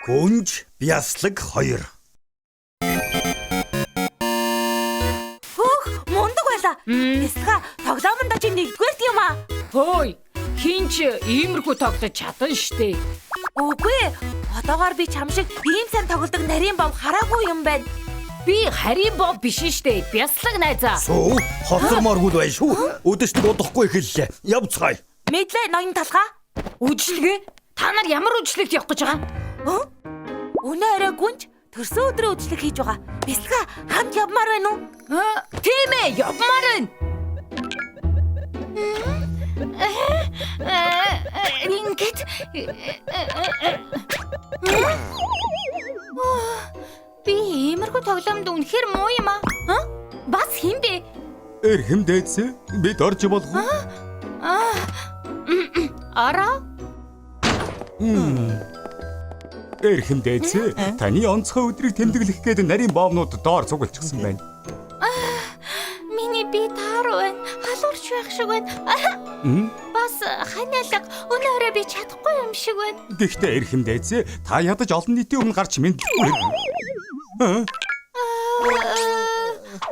Гүнж бяслаг 2. Хөөх, мундаг байла. Бясалгаа тоглоомонд чи нэгдүгээрт юм аа. Хөөй, хинч иймэрхүү тоглож чадан штэ. Үгүй ээ, одоогоор би чам шиг ийм сайн тоглодог нарийн бов хараагүй юм байна. Би харийн бов биш штэ. Бяслаг найзаа. Сүү, хоцормооргүй л байна шүү. Үдэшлэг удахгүй эхэллээ. Явцгаая. Мэдлээ ноён талгаа. Үжилгээ? Та нар ямар үжилгэлт явах гэж байгаа? Өө? Өнөө орой гүнж төрсөн өдрөө үдшилэг хийж байгаа. Бясалгаа хамт явмаар байна уу? Аа, тийм ээ, явмаар байна. Ингээд би иймэрхүү тоглоомд үнэхээр муу юм аа. А? Бас хэн бэ? Эрхэм дээдсээ бид орж болох уу? Араа? Эрхэм дээдсээ таны онцгой өдрийг тэмдэглэх гээд нарийн боомнууд доор цуглчихсан байна. Миний би тааруу байна. Халуурч байх шиг байна. Бас ханиалга өнөө орой би чадахгүй юм шиг байна. Гэхдээ эрхэм дээдсээ та ядаж олон нийтийн өмнө гарч мэдлэхгүй.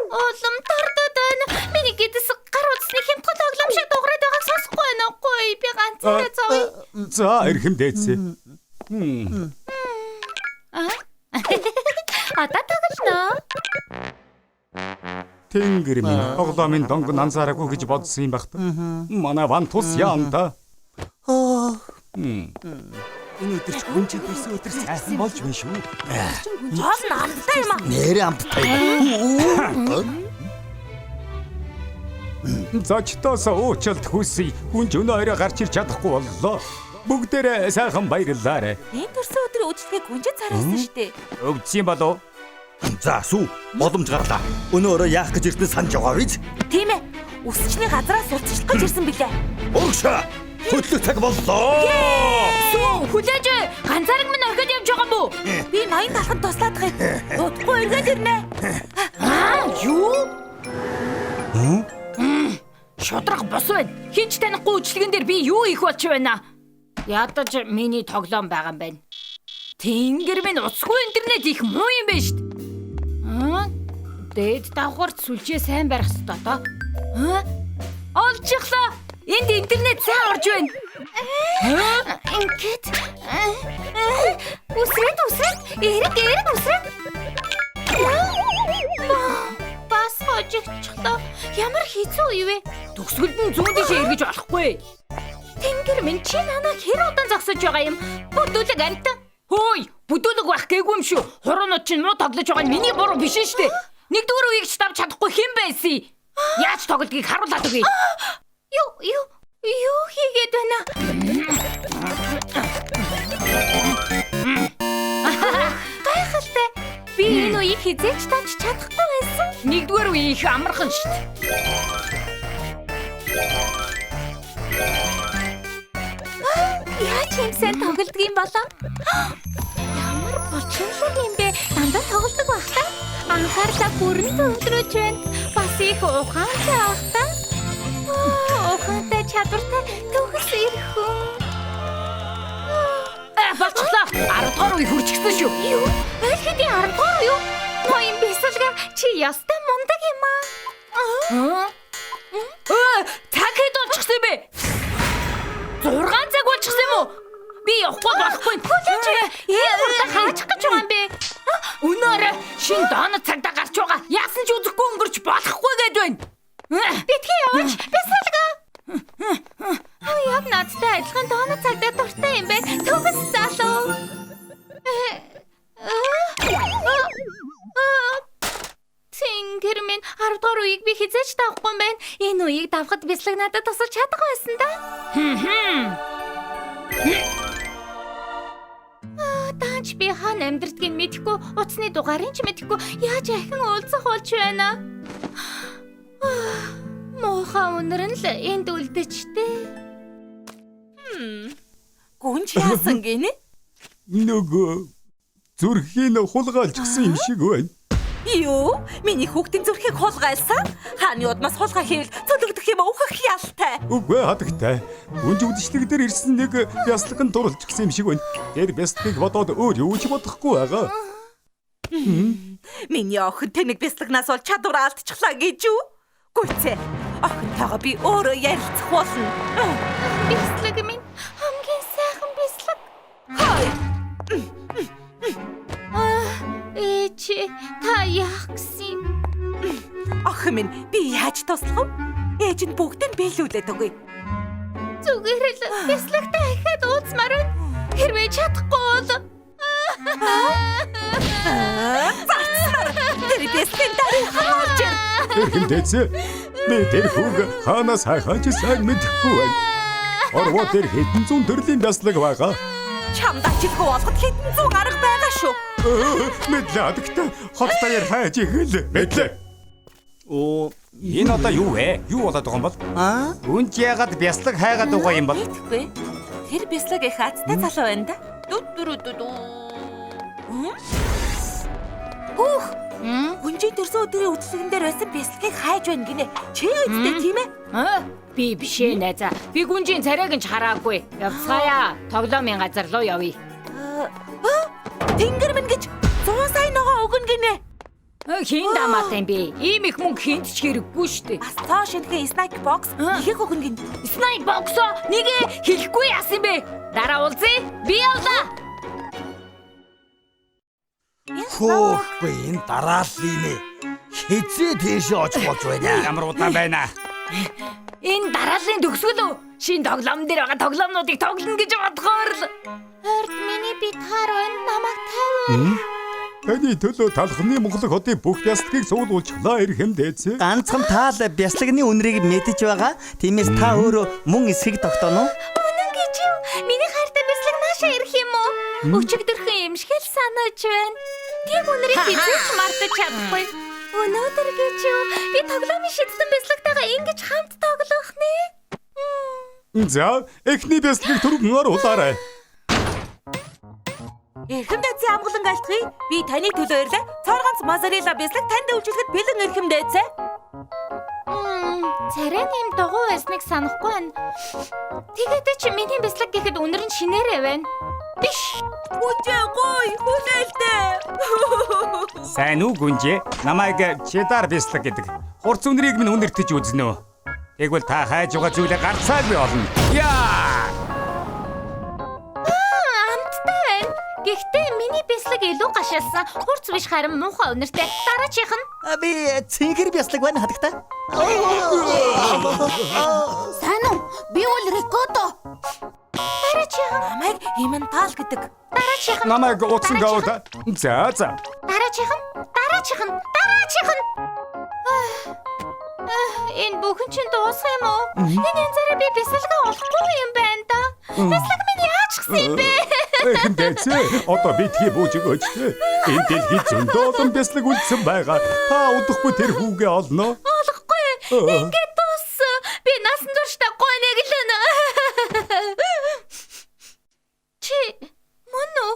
Улам тардаад байна. Миний гэдэс гар утасны хямдхан тоглоом шиг дуграад байгааг сонсохгүй байна уу? Гуй би ганцаараа зовъё. За эрхэм дээдсээ. Одоо тоглоно. Тэнгэр минь тоглоомын донгон анзаараагүй гэж бодсон юм байх та. Манай ван тус яанда. Энэ өдөр ч гүнж төрсөн өдөр сайхан болж байна шүү. Хоол нь амттай юм аа. Нэрээ амттай. Зочдоос уучлалт хүсье. Гүнж өнөө орой гарч ирч чадахгүй боллоо. Бүгдээрээ сайхан баярлалаа. Энэ төрсөн өдрийн үдшилгийг гүнжид цараасан штэ. Өвдсөн болов? За сүү, боломж гарлаа. Өнөө орой яах гэж ирсэн санаж байгаа биз? Тийм ээ. Үсчний газраас сурталчлах гэж ирсэн билээ. Урагшаа. Хөдлөх цаг боллоо. Сүү, хүлээж бай. Ганцаараг минь орхиод явж байгаа юм уу? Би ноён талханд туслаад байгаа юм. Удахгүй эргээд ирнэ. Аа, юу? Шудраг бос байна. Хинч танихгүй үжилгэн дээр би юу хийх болж байна? Ядаж миний тоглоом байгаа юм байна. Тэнгэр минь уцгүй интернет их муу юм байна шүү дээ. Аа? Дээд давхарт сүлжээ сайн барих ёстой доо. Аа? Олчихлоо. Энд интернет сайн орж байна. Ингээд үсрэд үсрэд эрэг эрэг үсрэд. Бас хожигдчихлоо. Ямар хэцүү үе вэ? Төгсгөлд нь зүүн тишээ эргэж болохгүй. Тэнгэр минь чи нанаа хэр удаан зогсож байгаа юм? Бүдүүлэг амтан. Хөөй, бүдүүлэг байх гээгүй юм шүү. Хуруунууд чинь муу тоглож байгаа нь миний буруу биш шүү дээ. Нэгдүгээр үеийг ч давж чадахгүй хэн байсан? Яаж тоглодгийг харуулад өгье. Юу юу юу хийгээд байна? Гайхалтай. Би энэ үеийг хизээч давж чадахгүй байсан. Нэгдүгээр үе их амархан шүү дээ. Яаж юм сайн тоглодог юм болоо? Ямар булчинлаг юм бэ? Дандаа тоглодог байх та. Анхаарлаа бүрэн төвлөрөөж байна. Бас их ухаантай байх та. Аа, ухаантай чадвартай төгс эрхэн. Аа, болчихлоо. 10 дугаар үе хүрчихсэн шүү. Юу? Аль хэдийн 10 дугаар юу? Ноён бясалга чи ястай мундаг юм аа. Аа? Өө, цаг хэд болчихсон юм бэ? 6 цаг болчихсон юм уу? Би явахгүй болохгүй. Хүлээж ээ хурдан хаачих гэж байгаа юм бэ? Өнөөрэ шин донод цагдаа гарч байгаа. Яасан ч үзэхгүй өнгөрч болохгүй гэд байна. Битгий яваач бясалга. Ой, яг надтай адилхан донод цагдаа дуртай юм байна. Төгс залуу. Тэнгэр минь 10 дугаар үеийг би хизээч давахгүй юм байна. Энэ үеийг давхад бяцлаг надад тусалж чадах байсан да. Аа, даанч би хаана амьдэрдгийг мэдэхгүй, утасны дугаарыг ч мэдэхгүй яаж ахин уулзах болж байна. Аа, муухай үнэр нь л энд үлдээчтэй. Гүнж яасан гинэ? Нөгөө зүрхийн хулгайлчихсан юм шиг байна. Юу? Миний хүүхдийн зүрхийг хулгайлсан? Хааны удмаас хулгай хийвэл цөлөгдөх юм өөхөх Ялтай. Үгүй хатагтай. Гүнж үдшилэг дээр ирсэн нэг бяслаг нь дурлж гисэн юм шиг байна. Тэр бяслагыг бодоод өөр юу ч бодохгүй байгаа. Миний охин тэнэг бяслагнаас бол чадвараа алдчихлаа гэж юу? Гүйцээ. Охинтойгоо би өөрөө ярилцах болно. Бяслаг минь хамгийн сайхан бяслаг. Хой. Ээж та яах гэсэн юм? Охин минь би яаж туслах вэ? Ээж нь бүгдийг биелүүлээд өгье. Зүгээр л бяслагтай ахиад уулзмаар байна. Хэрвээ чадахгүй бол Зарцсанаар тэр бяслагын дараа хамаарч ир. Эрхэм дээдсээ. Би тэр хүүг хаанаас хайхаач сайн мэдэхгүй байна. Орвоо дээр хэдэн зуун төрлийн бяслаг байгаа. Чамд ажилгүй болоход хэдэн зуун арга байгаа шүү. Мэдлээ хатагтай. Хот даяар хайж ихэл. Мэдлээ. Оо Энэ одоо юу вэ? Юу болоод байгаа юм бол? аа Үн чи яагаад бяслаг хайгаад байгаа юм бол? Мэдэхгүй. Тэр бяцлаг их азтай залуу байна да. Дү дүрү дү дү. Хөөх. Гүнжийн төрсөн өдрийн үдшилгэн дээр байсан бяцлагийг хайж байна гинэ. Чи үсттэй тийм ээ? Аа, би биш ээ найзаа. Би гүнжийн царайг нь ч хараагүй. Явцгаая. Тоглоомын газар руу явъя. Тэнгэр минь гэж 100 сая ногоо өгнө гинэ. Хин дамаатай юм бэ? Ийм их мөнгө хинт ч хэрэггүй шүү дээ. Бас цоо шинэхэн snack box ихэг өгнө гинэ. Snack box нэгэ хэлэхгүй яасан бэ? Дараа уулзъя. Би явлаа. Хөөхгүй энэ дараалал юм ээ. Хизээ тийшээ очих болж байна. Ямар удаан байна. Энэ дарааллын төгсгөл үү? Шинэ тоглоом дээр байгаа тоглоомнуудыг тоглоно гэж бодохоор л Ойрд миний би таар байна. Намайг тавиар. Таны төлөө талхны Монголын хотын бүх бяслагийг цуглуулчихлаа эрхэм дээдсээ. Ганцхан та л бяслагны үнэрийг мэдэж байгаа. Тиймээс та өөрөө мөн эсхийг тогтооно уу? Үнэн гэж юу? Миний хайртай бяцлаг наашаа ирэх юм уу? Өчигдөрхөн юм шиг л санаж байна. Тийм үнэрийг хэзээ ч мартаж чадахгүй. Өнөөдөр гэж юу? Би тоглоомын шидтэн бяцлагтайгаа ингэж хамт тоглох нэ. За, эхний бяслагийг түргэн оруулаарай. Эрхэм дээдсийн амгалан айлтгая. Би таны төлөө ирлээ. Цоор ганц мозарелла бяцлаг танд үйлчлэхэд бэлэн эрхэм дээдсээ. Царай нэм дугуй байсныг санахгүй байна. Тэгээд чи миний бяцлаг гэхэд үнэр нь шинээрээ байна. Биш. Үжээ гой хүлээлтээ. Сайн уу гүнжээ? Намайг Чедар бяслаг гэдэг. Хурц үнэрийг минь үнэртэж үзнэ үү? Тэгвэл та хайж байгаа зүйлээ гарцаагүй олно. Яа! Амттай байна. Гэхдээ миний бяцлаг илүү гашилсан. Хурц биш харин муухай үнэртэй. Дараачих нь А, Би цэнхэр бяслаг байна хатагтай. Сайн уу? Би бол Рикото. дараачих нь Намайг Иментал гэдэг. дараачих нь Намайг утсан гауда. За за. дараачих нь дараачих нь дараачих нь. Энэ бүхэн чинь дуусах юм уу? Энэ янзаараа би бяцлагаа олохгүй юм байна да. Бяцлаг минь яачихсан юм бэ? Эрхэм дээдсээ, одоо би тхий бууж өгөөч. Энэ дэлхийд зөндөө олон бяцлаг үлдсэн байгаа. Та удахгүй тэр хүүгээ олно. Олохгүй. Ингээд дууссан. Би насан туршдаа гоныг л өнө. Чи мөн үү?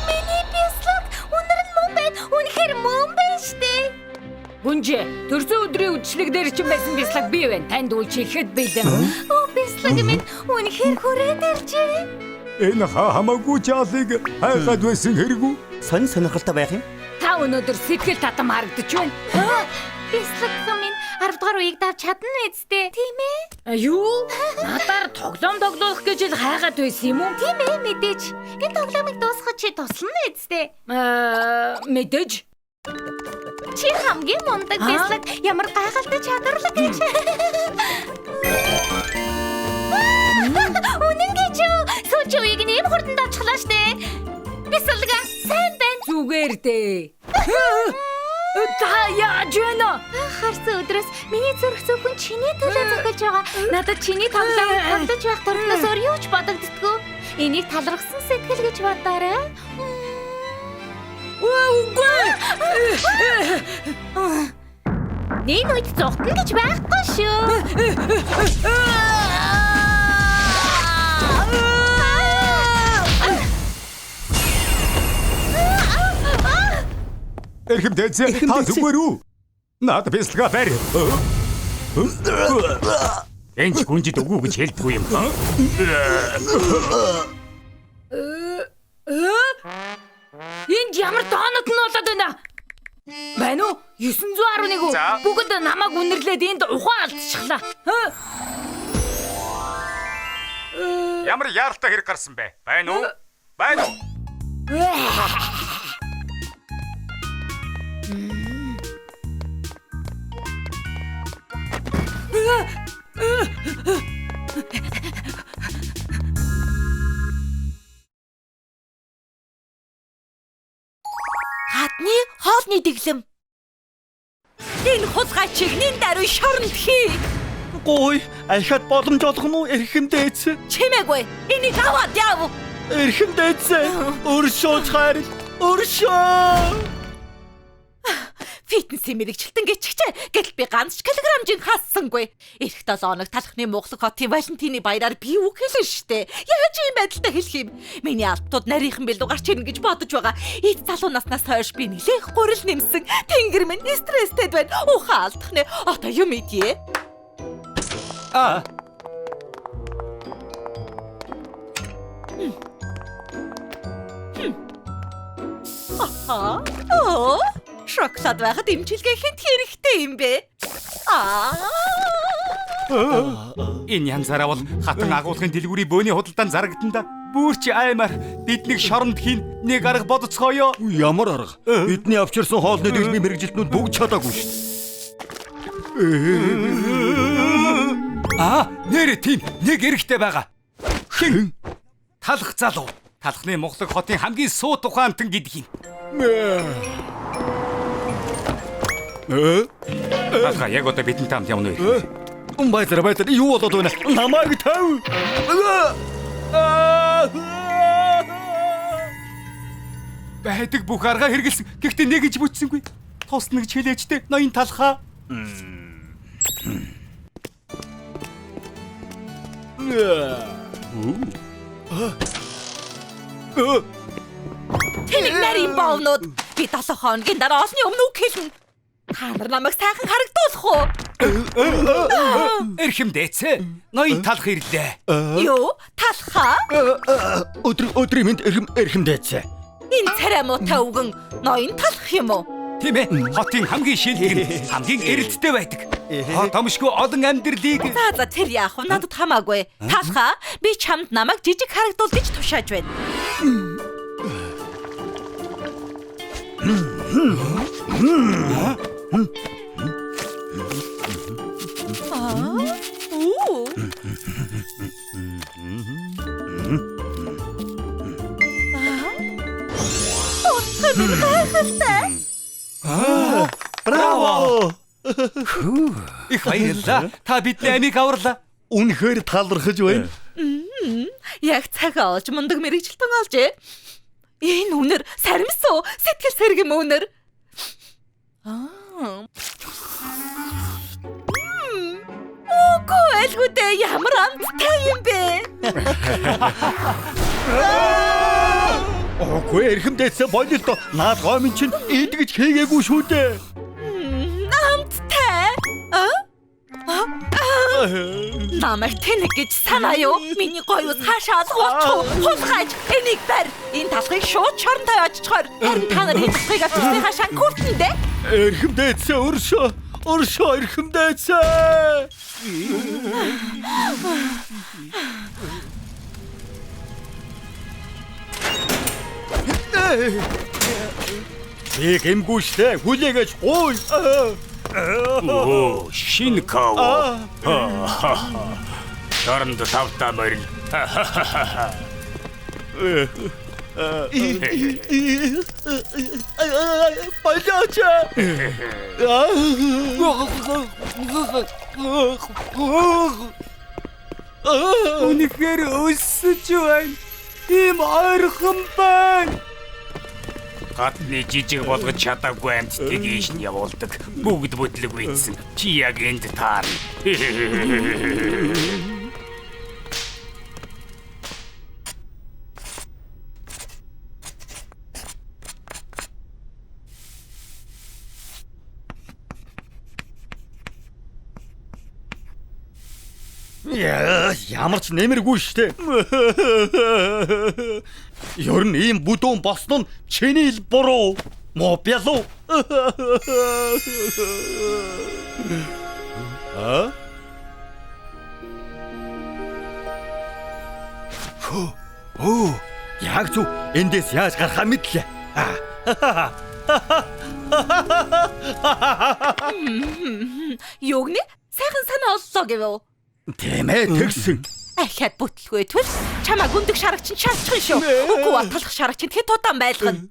Миний бяцлаг үнэр нь мөн байна. Үнэхээр мөн байна штэ. Гүнжээ төрсөн өдрийн үдшилэг дээр чинь байсан бяцлаг би байна. Танд үйлчлэхэд бэлэн. Оо бяцлаг минь үнэхээр хүрээд иржээ. Энэ хаа хамаагүй жаалыг хайгаад байсан хэрэгүү. Сонь сонирхолтой байх юм. Та өнөөдөр сэтгэл татам харагдаж байна. Бяцлаг минь 10 дугаар үеийг давж чадна үсттэй. Тийм ээ? А, Юу? Надаар тоглоом тоглох гэж л хайгаад байсан юм уу? Тийм ээ мэдээж. Энэ тоглоомыг дуусгах чи туслана үсттэй. Аа, мэдээж. Чи хамгийн мундаг бяцлаг ямар гайхалтай чадварлаг гэж. Үнэн гэж юу? Сүүлийн үеийг нь ийм хурдан давчихлаа штэ. Бяцлага сайн байна. Зүгээр дээ. Та яаж байна? Харсан өдрөөс миний зүрх зөвхөн чиний төлөө зохилж байгаа. Надад чиний тоглоом тоглож байх төрхнөөс өөр юу ч бодогддгоо. Энийг талархсан сэтгэл гэж бодоорой. Үгүй. Энэ үед зугтана гэж байхгүй шүү. Эрхэм дээдсээ та зүгээр үү? Наад бясалгаа барь. Энд гүнжид үгүй гэж хэлдэггүй юм. Энд ямар донот нь болоод байна? Байна уу? 911 үү? Бүгд намайг үнэрлээд энд ухаан алдчихлаа. Ямар яаралтай хэрэг гарсан бэ? Байна уу? Байна уу? Хадны хоолны дэглэм. Энэ хулгай чигнийн даруй шоронд хий. Гой, ахиад боломж олгоно уу эрхэм дээдс? Чимээгүй. Энийг аваад яв. Эрхэм дээдс, өршөөж хайрл, өршөө. Фитнесийн мэрэгчлэн гिचгчээ. Гэтэл би ганц ч килограммжийн хаассангүй. Ирэх 7 хоног талхны Мухлаг хотын Валентины баяраар би үг хэлнэ штэ. Яаж ийм байдалтай хэлэх юм? Миний албатууд нарийнхан бэлдүү гарч ирнэ гэж бодож байгаа. Эд залуу наснаас хойш би нэлээх гурил нэмсэн. Тэнгэр минь стресстэй байна. Ухаан алдах нэ. Одоо юм идье. Аа. Аха. Оо. Шоколад байхад эмчилгээ хэд хэрэгтэй юм бэ? Аа. Энэ янзаараа бол хатан агуулгын дэлгүүрийн бөөний худалдаанд зарагдан да. Бүрч аймаар биднийг шоронд хийн нэг арга бодцгооё. Ямар арга? Бидний авчирсан хоолны дэглэмийн мэргэжилтнүүд бүгд чадаагүй шүү дээ. Аа, нэрээ тийм нэг эрэгтэй байгаа. Хэн? Талх залуу. Талхны Мухлаг хотын хамгийн суут ухаантан гэдэг юм. Талха яг одоо бидэнтэй хамт явна уу? Баялаа, баялаа. Юу болоод байна? Намайг тав. Байдаг бүх арга хэрэгэлсэн. Гэхдээ нэг ч бүтсэнгүй. Тусна гэж хэлээчтэй ноён талхаа. Тэнэг нарийн боовнууд би 7 хоногийн дараа олны өмнө үг хэлнэ. Та нар намайг сайхан харагдуулах уу? Эрхэм дээдсээ ноён талх ирлээ. Юу? Талхаа? Өдрийн мэнд эрхэм дээдсээ. Энэ царай муутай үгэн ноён талх юм уу? Тийм ээ. Хотын хамгийн шилдэг нь хамгийн эрэлттэй байдаг. Хот томшгүй олон амьдралыг За тэр яах вэ? Надад хамаагүй. Талхаа би чамд намайг жижиг харагдуул гэж тушааж байна. Аа. Оо, гайхалтай. Браво! Их баярлалаа. Та бидний амийг аварлаа. Үнэхээр талархаж байна. Яг цагаа олж мундаг мэрэгжилтэн олжээ. Энэ үнэр саримс уу? Сэтгэл сэргэм үнэр. Аа. Үгүй айлгүйдээ ямар амттай юм бэ? Үгүй эрхэм дээдсээ болилдоо. Наад гомын чинь идэгч хийгээгүй шүү дээ. Амттай. Аа? Намайг тэнэг гэж санаа юу? Миний гоё ус хаашаа алгуулчих уу? Хулгайж энийг барь. Энэ талхыг шууд шорондоо очичхоор. Харин та нар энэ талхыг авчирсныхаа шанкууртан дээ. Эрхэм дээдсээ өршөө. Өршөө эрхэм дээдсээ. Би гэмгүй штэ. Хүлээгэж гуй. Оо, шинэ као. Шоронд тавтаа морил. Болооч. Үнэхээр өсөж байна. Ийм ойрхон байна. Гадны жижиг болгож чадаагүй амьтдыг ийш нь явуулдаг. Бүгд бүтлэг үйдсэн. Чи яг энд таарна. Ямар ч нэмэргүй штэ. Ер нь ийм бүдүүн болсон нь чиний л буруу. Муу бялуу. А? Оо, яг зөв эндээс яаж гарахаа мэдлээ. Юу гэнэ? Сайхан санаа оллоо гэв үү? Тийм ээ, тэгсэн. Ахиад бүтлгүй түл чамайг өндөг шараг чинь шалчих шүү. Үгүй бол талах шараг чинь хэд удаан байлгана.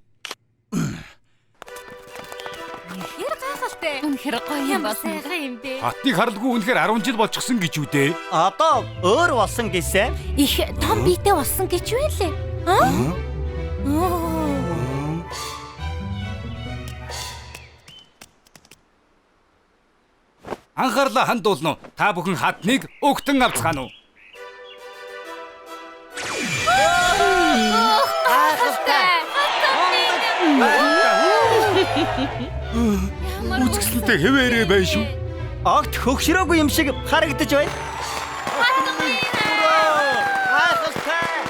Үнэхээр гайхалтай. Үнэхээр гоё юм болсон юм бэ. Хатныг харлгүй үнэхээр 10 жил болчихсон гэж үү дээ? Одоо өөр болсон гэсэн. Их том биетэй болсон гэж байлээ. Аа? Анхаарлаа хандуулна уу? Та бүхэн хатныг өгтөн авцгаана уу? Гайхалтай. Үзэсгэлэнтэй хэвээрээ байна шүү. Огт хөгшрөөгүй юм шиг харагдаж байна. Гайхалтай.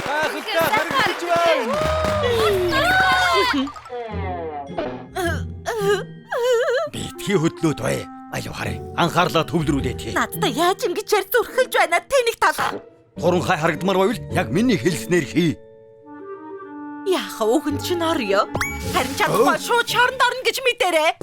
Гайхалтай харагдаж байна. Битгий хөдлөөд бай. Алив харъя. Анхаарлаа төвлөрүүлээ тий. Надтай яаж ингэж ярь зүрхэлж байна тэнэг талах. Туранхай харагдмаар байвал яг миний хэлснээр хий. Яах вэ үхэнд чинь орё. Харин чадахгүй шууд шоронд орно гэж мэдэрээ.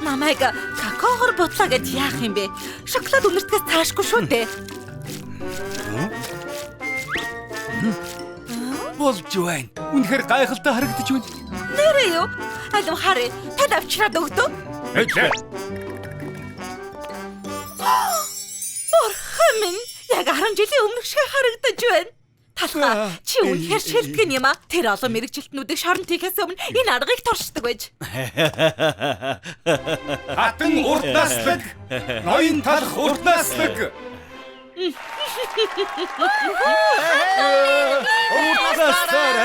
Намайг какаогоор будлаа гэж яах юм бэ? Шоколад үнэртгээс цаашгүй шүү дээ. Болж байна. Үнэхээр гайхалтай харагдаж байна. Нэрээ юу? Алив харъя. Танд авчираад өгдөө. Эдлээ. Бурхан минь, яг 10 жилийн өмнөх шиг харагдаж байна. Талхаа, чи үнэхээр шилтгэн юм а? Тэр олон мэрэгжилтнүүдийг шоронд хийхээс өмнө энэ аргыг туршдаг байж. Хатан урт наслаг, ноён талах урт наслаг. Урт наслаар.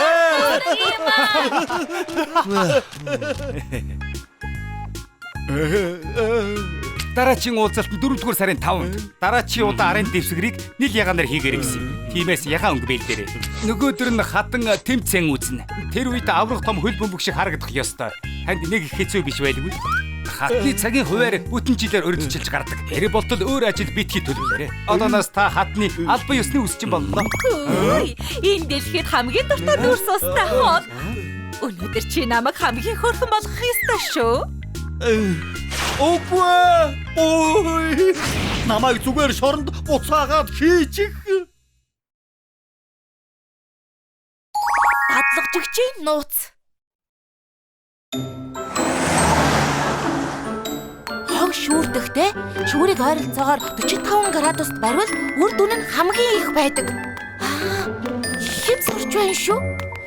Дараачийн уулзалт нь 4-р сарын 5-нд. Дараачийн удаа арын дэвсгэрийг нийл ягаанаар хийгээрэй гэсэн юм. Тиймээс ягаан өнгө бэлдээрэй. Нөгөөдөр нь хатан тэмцээн үзнэ. Тэр үед аврах том хөл бөмбөг шиг харагдах ёстой. Танд нэг их хэцүү биш байлгүй. Хатны цагийн хуваар бүтэн жилээр өргөжчилж гардаг. Тэр болтол өөр ажил битгий төлөвлөөрэй. Одооноос та хатны албан ёсны үсчин боллоо. Энэ дэлхийд хамгийн дуртай дүрс устай хоол. Өнөөдөр чи намайг хамгийн хөөрхөн болгох ёстой шүү. Үгүй. Ой. Намайг зүгээр шоронд буцаагаад хийчих. Дадлагжигчийн нууц. Хог шүүрдэхдээ шүүрийг ойролцоогоор 45 градуст бариул үр дүн нь хамгийн их байдаг. Аа, их юм сурч байна шүү.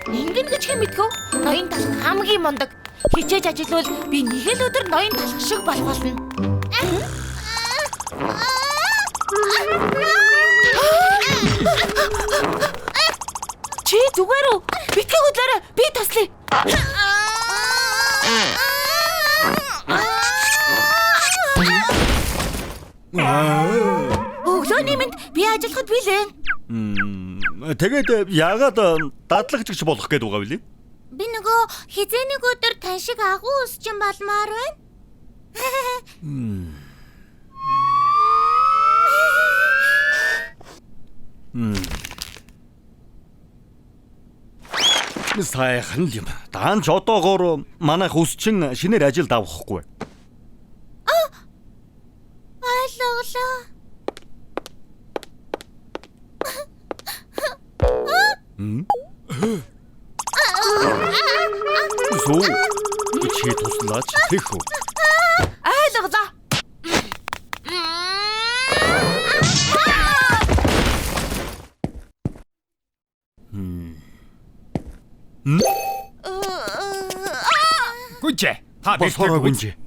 Ингэн гэж хэн мэдгэв? Ноён талах хамгийн мундаг. Хичээж ажиллавал би нэг л өдөр ноён талах шиг болох болно. Чи зүгээр үү? Битгий хөдлөөрэй. Би туслая. Өглөөний мэнд би ажиллахад билээ. Тэгээд яагаад дадлагжигч болох гээд байгаа вэ? Би нөгөө хизээ нэг өдөр тань шиг агуу өсчин болмоор байна. Сайхан л юм. Даанч одоогоор манайх өсчин шинээр ажилд авахгүй. Ойлголоо. Сүү. Чи туслаач тех үү? Ойлголоо. Гүнжээ. Та босороо гүнжээ.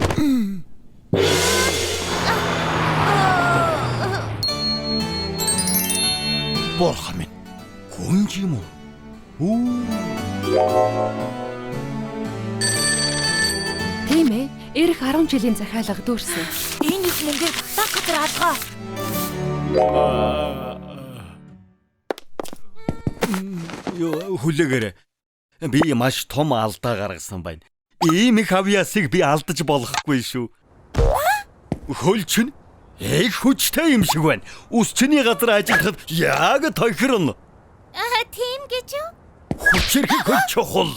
Бурхан минь. Гүнж юм уу? Тийм ээ. Ирэх 10 жилийн захиалга дүүрсэн. Энэ их мөнгийг баг газар алгаа. Юу хүлээгээрэй. Би маш том алдаа гаргасан байна. Ийм их авьяасыг би алдаж болохгүй шүү. Хөлч нь их хүчтэй юм шиг байна. Үсчний газар ажиллахад яг тохирно. Аа, тийм гэж юу? Хүчирхэг хөл чухал.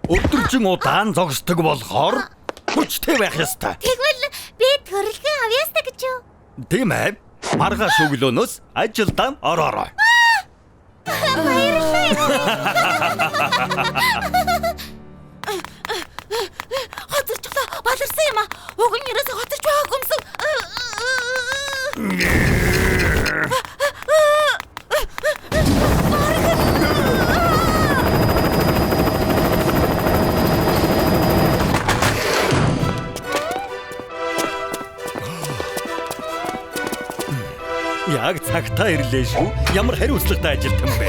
Өдөржин удаан зогсдог болохоор хүчтэй байх ёстой. Тэгвэл би төрөлхөн авьяастай гэж юу? Тийм ээ. Маргааш өглөөнөөс ажилдаа ороорой. Хоцорчлоо. Баларсан юм аа. Уг нь ерөөсөө хоцорч байгаагүй юмсан. Яг цагтаа ирлээ шүү. Ямар хариуцлагатай ажилтан бэ?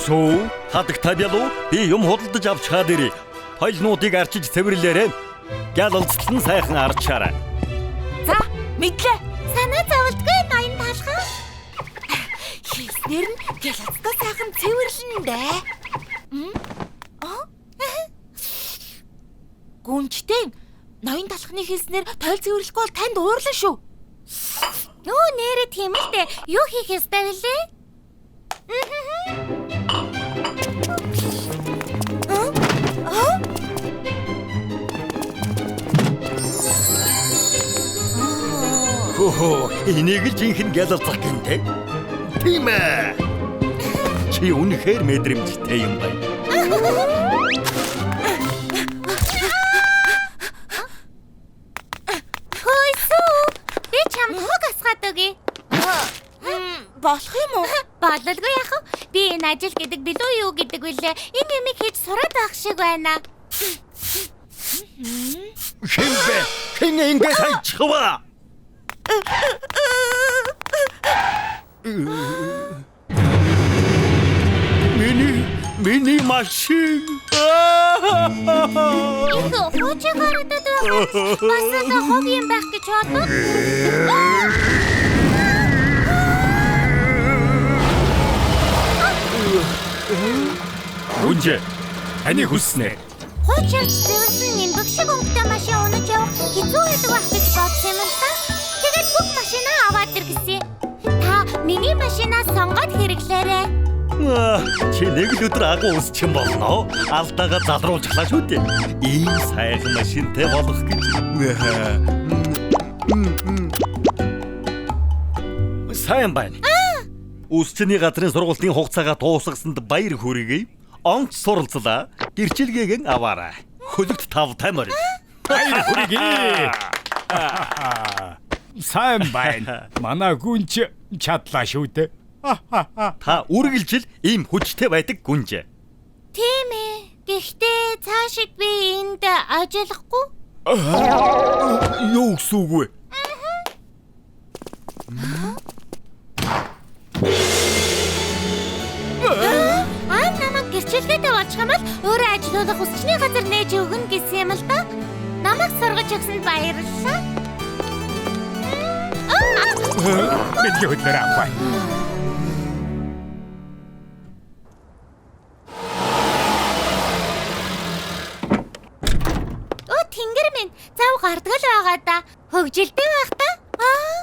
Сүү, хадагтай бялуу би юм худалдаж авч хаад ирье. Хоёлнуудыг арчиж цэвэрлээрэй. Гялалцал нь сайхан арчаарай. За, мэдлээ. Санаа зовлтгүй ноён талхан. Хэлснээр нь гялалцтай сайхан цэвэрлэн дээ. Гүнжтэн ноён талхны хэлснээр тойл цэвэрлэхгүй бол танд уурлаа шүү. Нөө нэрэ тийм л дээ. Юу хийх ёстой вүлээ? Хөө, энийг л жинхэнэ гялалзах гэнтэй. Тийм ээ. Чи үнэхээр мэдрэмжтэй юм байна. Хөөсөө. Би чамд хуг асгаад өгье. Болох юм уу? Бололгүй яах вэ? Би энэ ажил гэдэг билүү юу гэдэг вүлээ. Энэ юмыг хийж сураад байх шиг байна. Хэн бэ? Хэн ингэж хайчихва? Миний машин. Их хуучин харагдаад байх. Бас л хог юм байх гэж бодлоо. Гүнжээ. Таны хүснэ. Хуучирч зэвэрсэн нимбэг шиг өнгөтэй машин унаж явах хэцүү байдаг байх гэж бодсон юм л та. Тэгээд бүх машинаа аваад ир гэсэн. Та миний машинаа сонгоод хэрэглээрэй. Чи нэг л өдөр агуу үсчин болно. Алдаага залруулчихлаа шүү дээ. Ийм сайхан машинтай болох гэж. Сайн байна. Үсчний газрын сургуулийн хугацаагаа дуусгасанд баяр хүргэе. Онц суралцлаа. Гэрчилгээгэн аваарай. Хөлөгт тавтай морил. Баяр хүргэе. Сайн байна. Манай гүнж чадлаа шүү дээ. Та үргэлжил ийм хүчтэй байдаг гүнж. Тийм ээ. Гэхдээ цаашид би энд ажиллахгүй. Юу гэсэн үг вэ? Аа, намайг гэрчилгээтэй болчих юм бол өөрөө ажилуулах үсчний газар нээж өгнө гэсэн юм л да. Намайг сургаж өгсөнд баярлалаа. Бидний хөдлөөр авах. Өө тэнгэр минь зав гардаг л байгаа да. Хөгжилтэй байх та. Аа.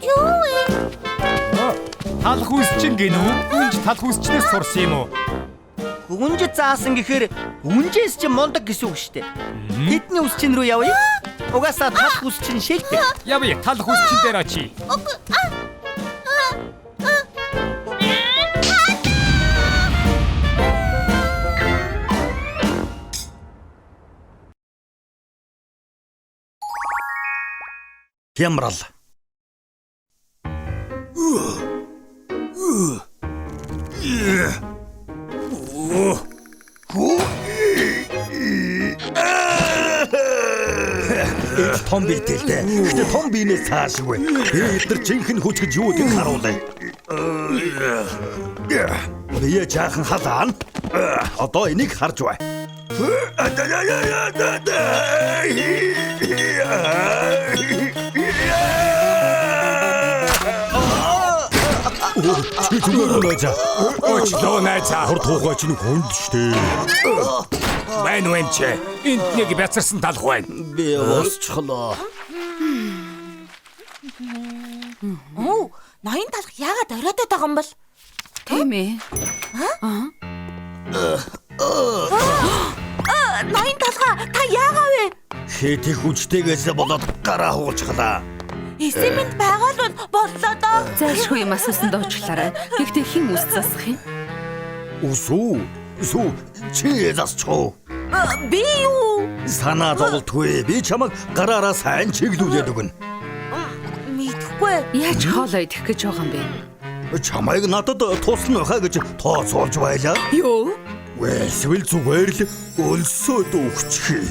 Юу вэ? Талх үсчин гинүү? Гүнж талх үсчнээс сурсан юм уу? Гүнж заасан гэхээр үнжээс чи мундаг гэсэн үг шүү дээ. Тэдний үсчин рүү явъя. Угаасаа талх үсчин шилдэг. Явъя, талх үсчин дээр очие. Хямрал. Том биетэй л дээ. Гэхдээ том биенээс цаашгүй. Би эдгээр жинхэнэ хүч гэж юу гэдгийг харуулъя. Бие жаахан халаана. Одоо энийг харж бай. Чи зүгээр найзаа. Уучлаа найзаа. Хор туухай чинь хүнд штэ. Мань уу эмч. Энд нэг бяцарсан талх байна. Би босчихлоо. Оо, ноён талх яагаад оройтод байгаа юм бол? Тийм ээ. Ноён талха, та яагаа вэ? Хэд их хүчтэйгээс болоод гараа хугалчихлаа. Эсэмэнд байгаа л бол боллоо доо. Зайлшгүй юм асуусан доочлаарай. Гэхдээ хэн үс засах юм? Үс үү? Сүү чи засчих уу? Би юу? Санаа зовлтгүй. Би чамайг гараараа сайн чиглүүлээд өгнө. Мэдэхгүй. Яаж хоолоо идэх гэж байгаа юм бэ? Чамайг надад туслана хаа гэж тооцоолж байлаа. Юу? Эсвэл зүгээр л өлсөөд өгчих.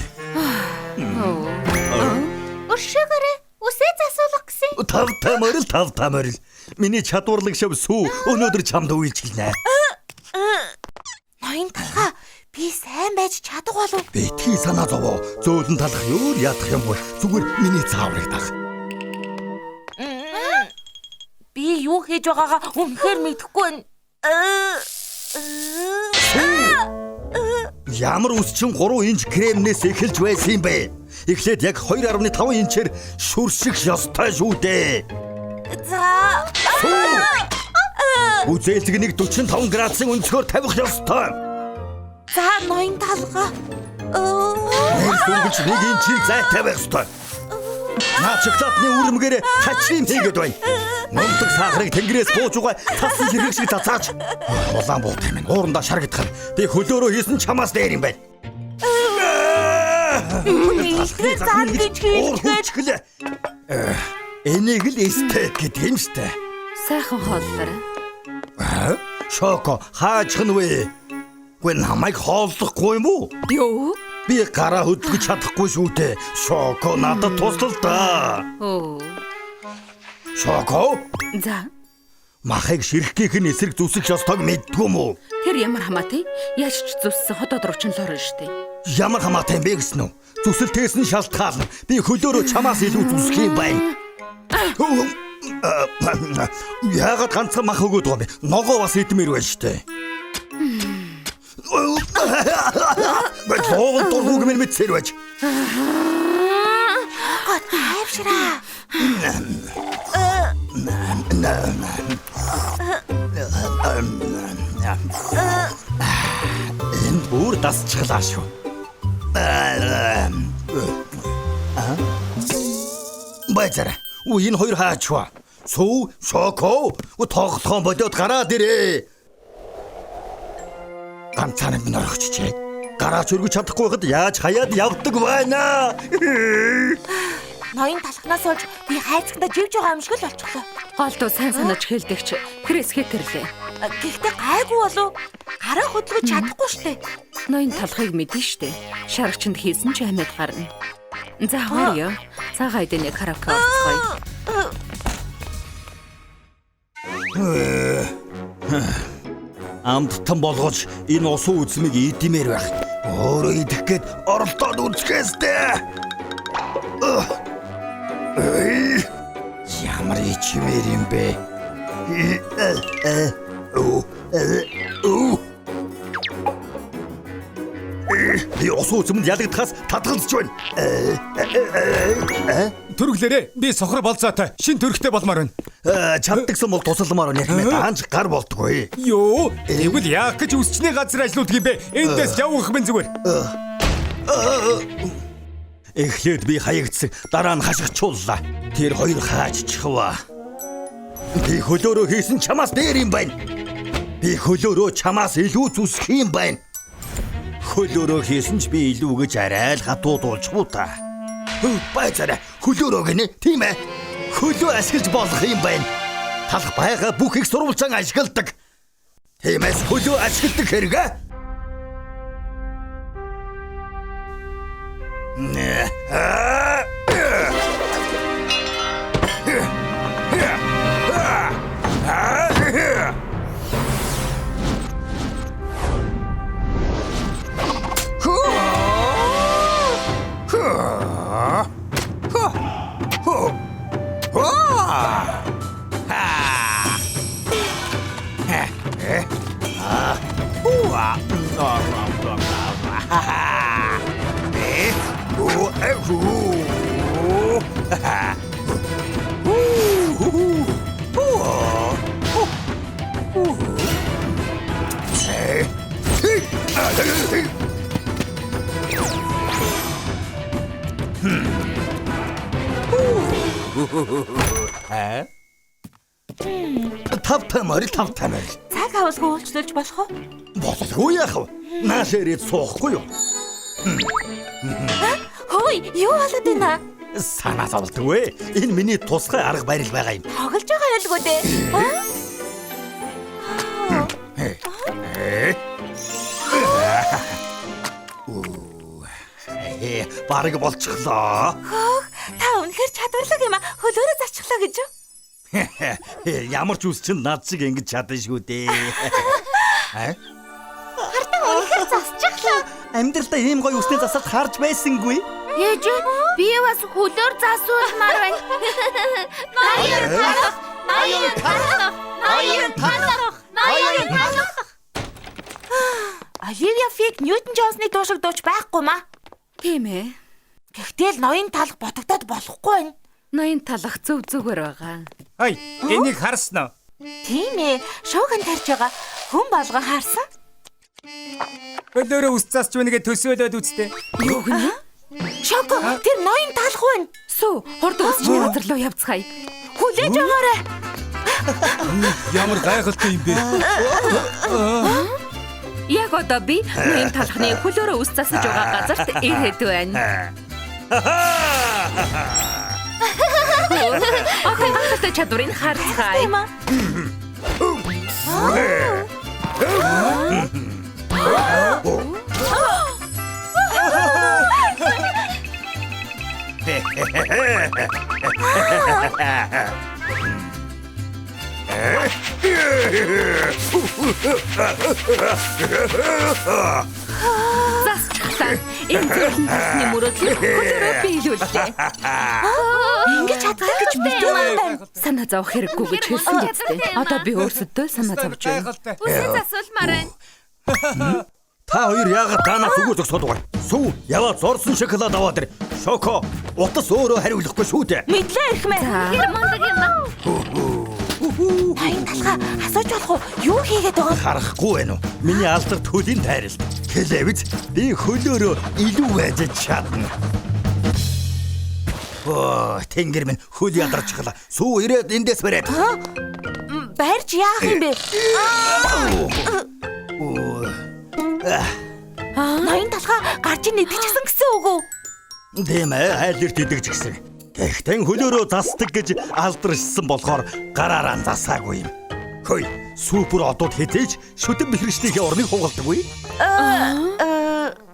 Өршөөгөөрэй. Үсээ засуулах гэсэн. Тавтай морил, тавтай морил. Миний чадварлаг шав сүү өнөөдөр чамд үйлчилнэ. Ноён талха, би сайн байж чадах болов? Битгий санаа зовоо. Зөөлөн талах өөр ядах юм бол зүгээр миний зааврыг даг. Би юу хийж байгаагаа үнэхээр мэдэхгүй байна. Ямар үс чин 3 инч кремнээс эхэлж байсан юм бэ? Эхлээд яг 2.5 инчээр шүрших ёстой шүү дээ. За. Үзээлзгэнийг 45 градусын өнцгөр тавих ёстой. За, ноён талга. Нэр сүргэлж 1 инчийн зайтай байх ёстой. Наа шоколадны үрмгээр хачим хийгээд байна. Мундаг сахарыг тэнгэрээс бууж угаа цасан ширхэг шиг цацаач. Улаан буутай минь уурандаа шаргадах. Би хөлөөрөө хийсэн чамаас дээр юм байна. Илтгэр зан гэж хэлчихээ. Энийг л эстет гэдэг юм штэ. Сайхан хооллоорой. Шоко хаачих нь вэ? Гүн намайг хооллохгүй юм уу? Юу? Би гараа хөдөлгөж чадахгүй шүү дээ. Шоко надад туслал да. Оо. Шоко? За. Махыг ширхгийнх нь эсрэг зүсэх ёстойг мэддгүй юм уу? Тэр ямар хамаатай? Яаж ч зүссэн хотод руу чинь л орно штэ. Ямар хамаатай юм бэ гэсэн үү? Зүсэлтээс нь шалтгаална. Би хөлөөрөө чамаас илүү зүсэх юм байна. Яагаад ганцхан мах өгөөд байгаа юм бэ? Ногоо бас идмээр байна штэ. Лоогон дургуг минь мэдсээр байж. Гот тайвшраа. Энд бүр дасчихлаа шүү. Байцара. Энэ хоёр хаачва. Сүү, Шоко, тоглохоо бодоод гараад ирээ. Ганцаараа минь орхичжээ. Гараач өргөж чадахгүй байхад яаж хаяад явдаг байна. Ноён талхнаас олж би хайцгандаа живж байгаа юм шиг л болчихлоо. Голдуу сайн санаж хэлдэгч Крис хэтэрлээ. Гэхдээ гайгүй болов. Гараа хөдөлгөж чадахгүй штэ. Ноён талхыг мэдэн штэ. Шаргчанд хийсэн ч амьд гарна. За хоёо. Цагаан эдэний караоке орцгоё. Амттан болгож энэ усан үзмийг идэмээр байх. Өөрөө идэх гээд оролдоод үзэхээстэй. Ямар ичмээр юм бэ? Би усан үзмэнд ялагдахаас татгалзаж байна. Төрөглөөрэй. Би сохор болцоотой. Шин төрхтэй болмоор байна. Чаддагсан бол тусалмаар байна. Яг даанч гар болдгоо. Юу? Тэгвэл яах гэж үсчний газар ажилладаг юм бэ? Эндээс явах минь зүгээр. Эхлээд би хаягдсан, дараа нь хашгичууллаа. Тэр хоёр хаажчихваа. Би хөлөөрөө хийсэн чамаас дээр юм байна. Би хөлөөрөө чамаас илүү зүсэх юм байна. Хөлөөрөө хийсэн ч би илүү гэж арай л хатуудуулчихв та. Байцаарай, хөлөөрөө гинэ, тийм ээ. Хөлөө ашиглаж болох юм байна. Талх байгаа бүх их сурвалжаан ашигладаг. Тиймээс хөлөө ашигладаг хэрэг. Аа? Тавтай морил, тавтай морил. Цаг авалгүй уулчлуулж болох уу? Бололгүй яах вэ? Нааш ирээд суухгүй юу? Хөөе, юу болоод байна? Санаа зовлдгүй. Энэ миний тусгай арга барил байгаа юм. Тоглож байгаа байлгүй дээ. Бараг болчихлоо. Хөөх, та үнэхээр чадварлаг юм а. Хөлөөрөө зарчихлаа гэж юу? Ямар ч үс чинь над шиг ингэж чадна шүү дээ. Хартаа үнэхээр засчихлаа. Амьдралдаа ийм гоё үсний засалт харж байсангүй. Ээж, би бас хөлөөр засуулмаар байна. Ноён талах, ноён талах, ноён талах, ноён талах. Оливия Фиг Ньютон Джонсны дуу шиг дууч байхгүй маа. Тийм ээ. Гэхдээ л ноён талах ботогдоод болохгүй байна. Ноён талах зөв зүгээр байгаа. Хой, энийг харсан уу? Тийм ээ, шууган тарж байгаа. Хүн болгон харсан. Хөлөөрөө ус засч байна гэж төсөөлөөд үстэ. Юу гэнэ? Шоко, тэр ноён талах байна. Сүү, хурд өсчний газар руу явцгаая. Хүлээж аваарай. Ямар гайхалтай юм бэ? Яг одоо би ноён талхны хөлөөрөө ус засаж байгаа газарт ирээд байна. Одоо гайхалтай чадварыг харцгаая. Засчихлаа. Энэ зөвхөн талхны мөрөөдлийг хөлөөрөө биелүүллээ. Ингэж чаддаг гэж мэдээгүй байна. Санаа зовох хэрэггүй гэж хэлсэн биз дээ. Одоо би өөрсөддөө санаа зовж байна. Үсээ засуулмаар байна. Та хоёр яагаад даанаас үгүй зогсоод байгаа юм? Сүү, яваа зорсон шоколад аваад ир. Шоко, утас өөрөө хариулахгүй шүү дээ. Мэдлээ эрхмээ. Тэр мундаг юм аа. Ноён талхаа асууж болох уу? Юу хийгээд байгаа юм? Харахгүй байна уу? Миний алдарт хөлийн тайралт. Хэлээвч би хөлөөрөө илүү байж чадна. Оо, тэнгэр минь хөл ядарчихлаа. Сүү ирээд эндээс бариад. Барьж яах юм бэ? Ноён талхаа гарч ин идчихсэн гэсэн үг үү? Тийм ээ, айл эрт идэгч гисэн. Гэхдээ хөлөөрөө засдаг гэж алдаршсан болохоор гараараа засаагүй юм. Хөөе, супер одууд хэзээ ч шүтэн бэхршнийхээ орныг хугалдаггүй.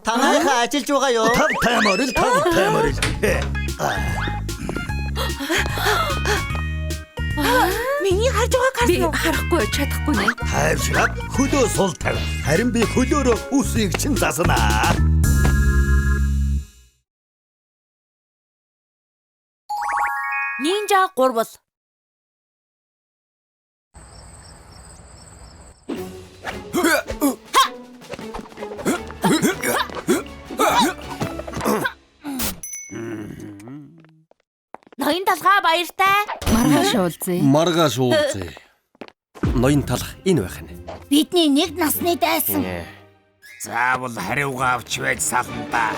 Та нарынхаа ажиллаж байгаа юу? Тавтай морил, тавтай морил. Миний харж байгааг Би харсан уу? харахгүй чадахгүй нэ. Тайвшраад хөлөө сул тавь. Харин би хөлөөрөө үсийг чинь заснаа. Нинжа гурвал. Ноён талхаа баяртай. Маргааш уулзъя. Маргааш уулзъя. Ноён талах энэ байх нь. Бидний нэг насны дайсан. Заавал хариугаа авч байж сална да.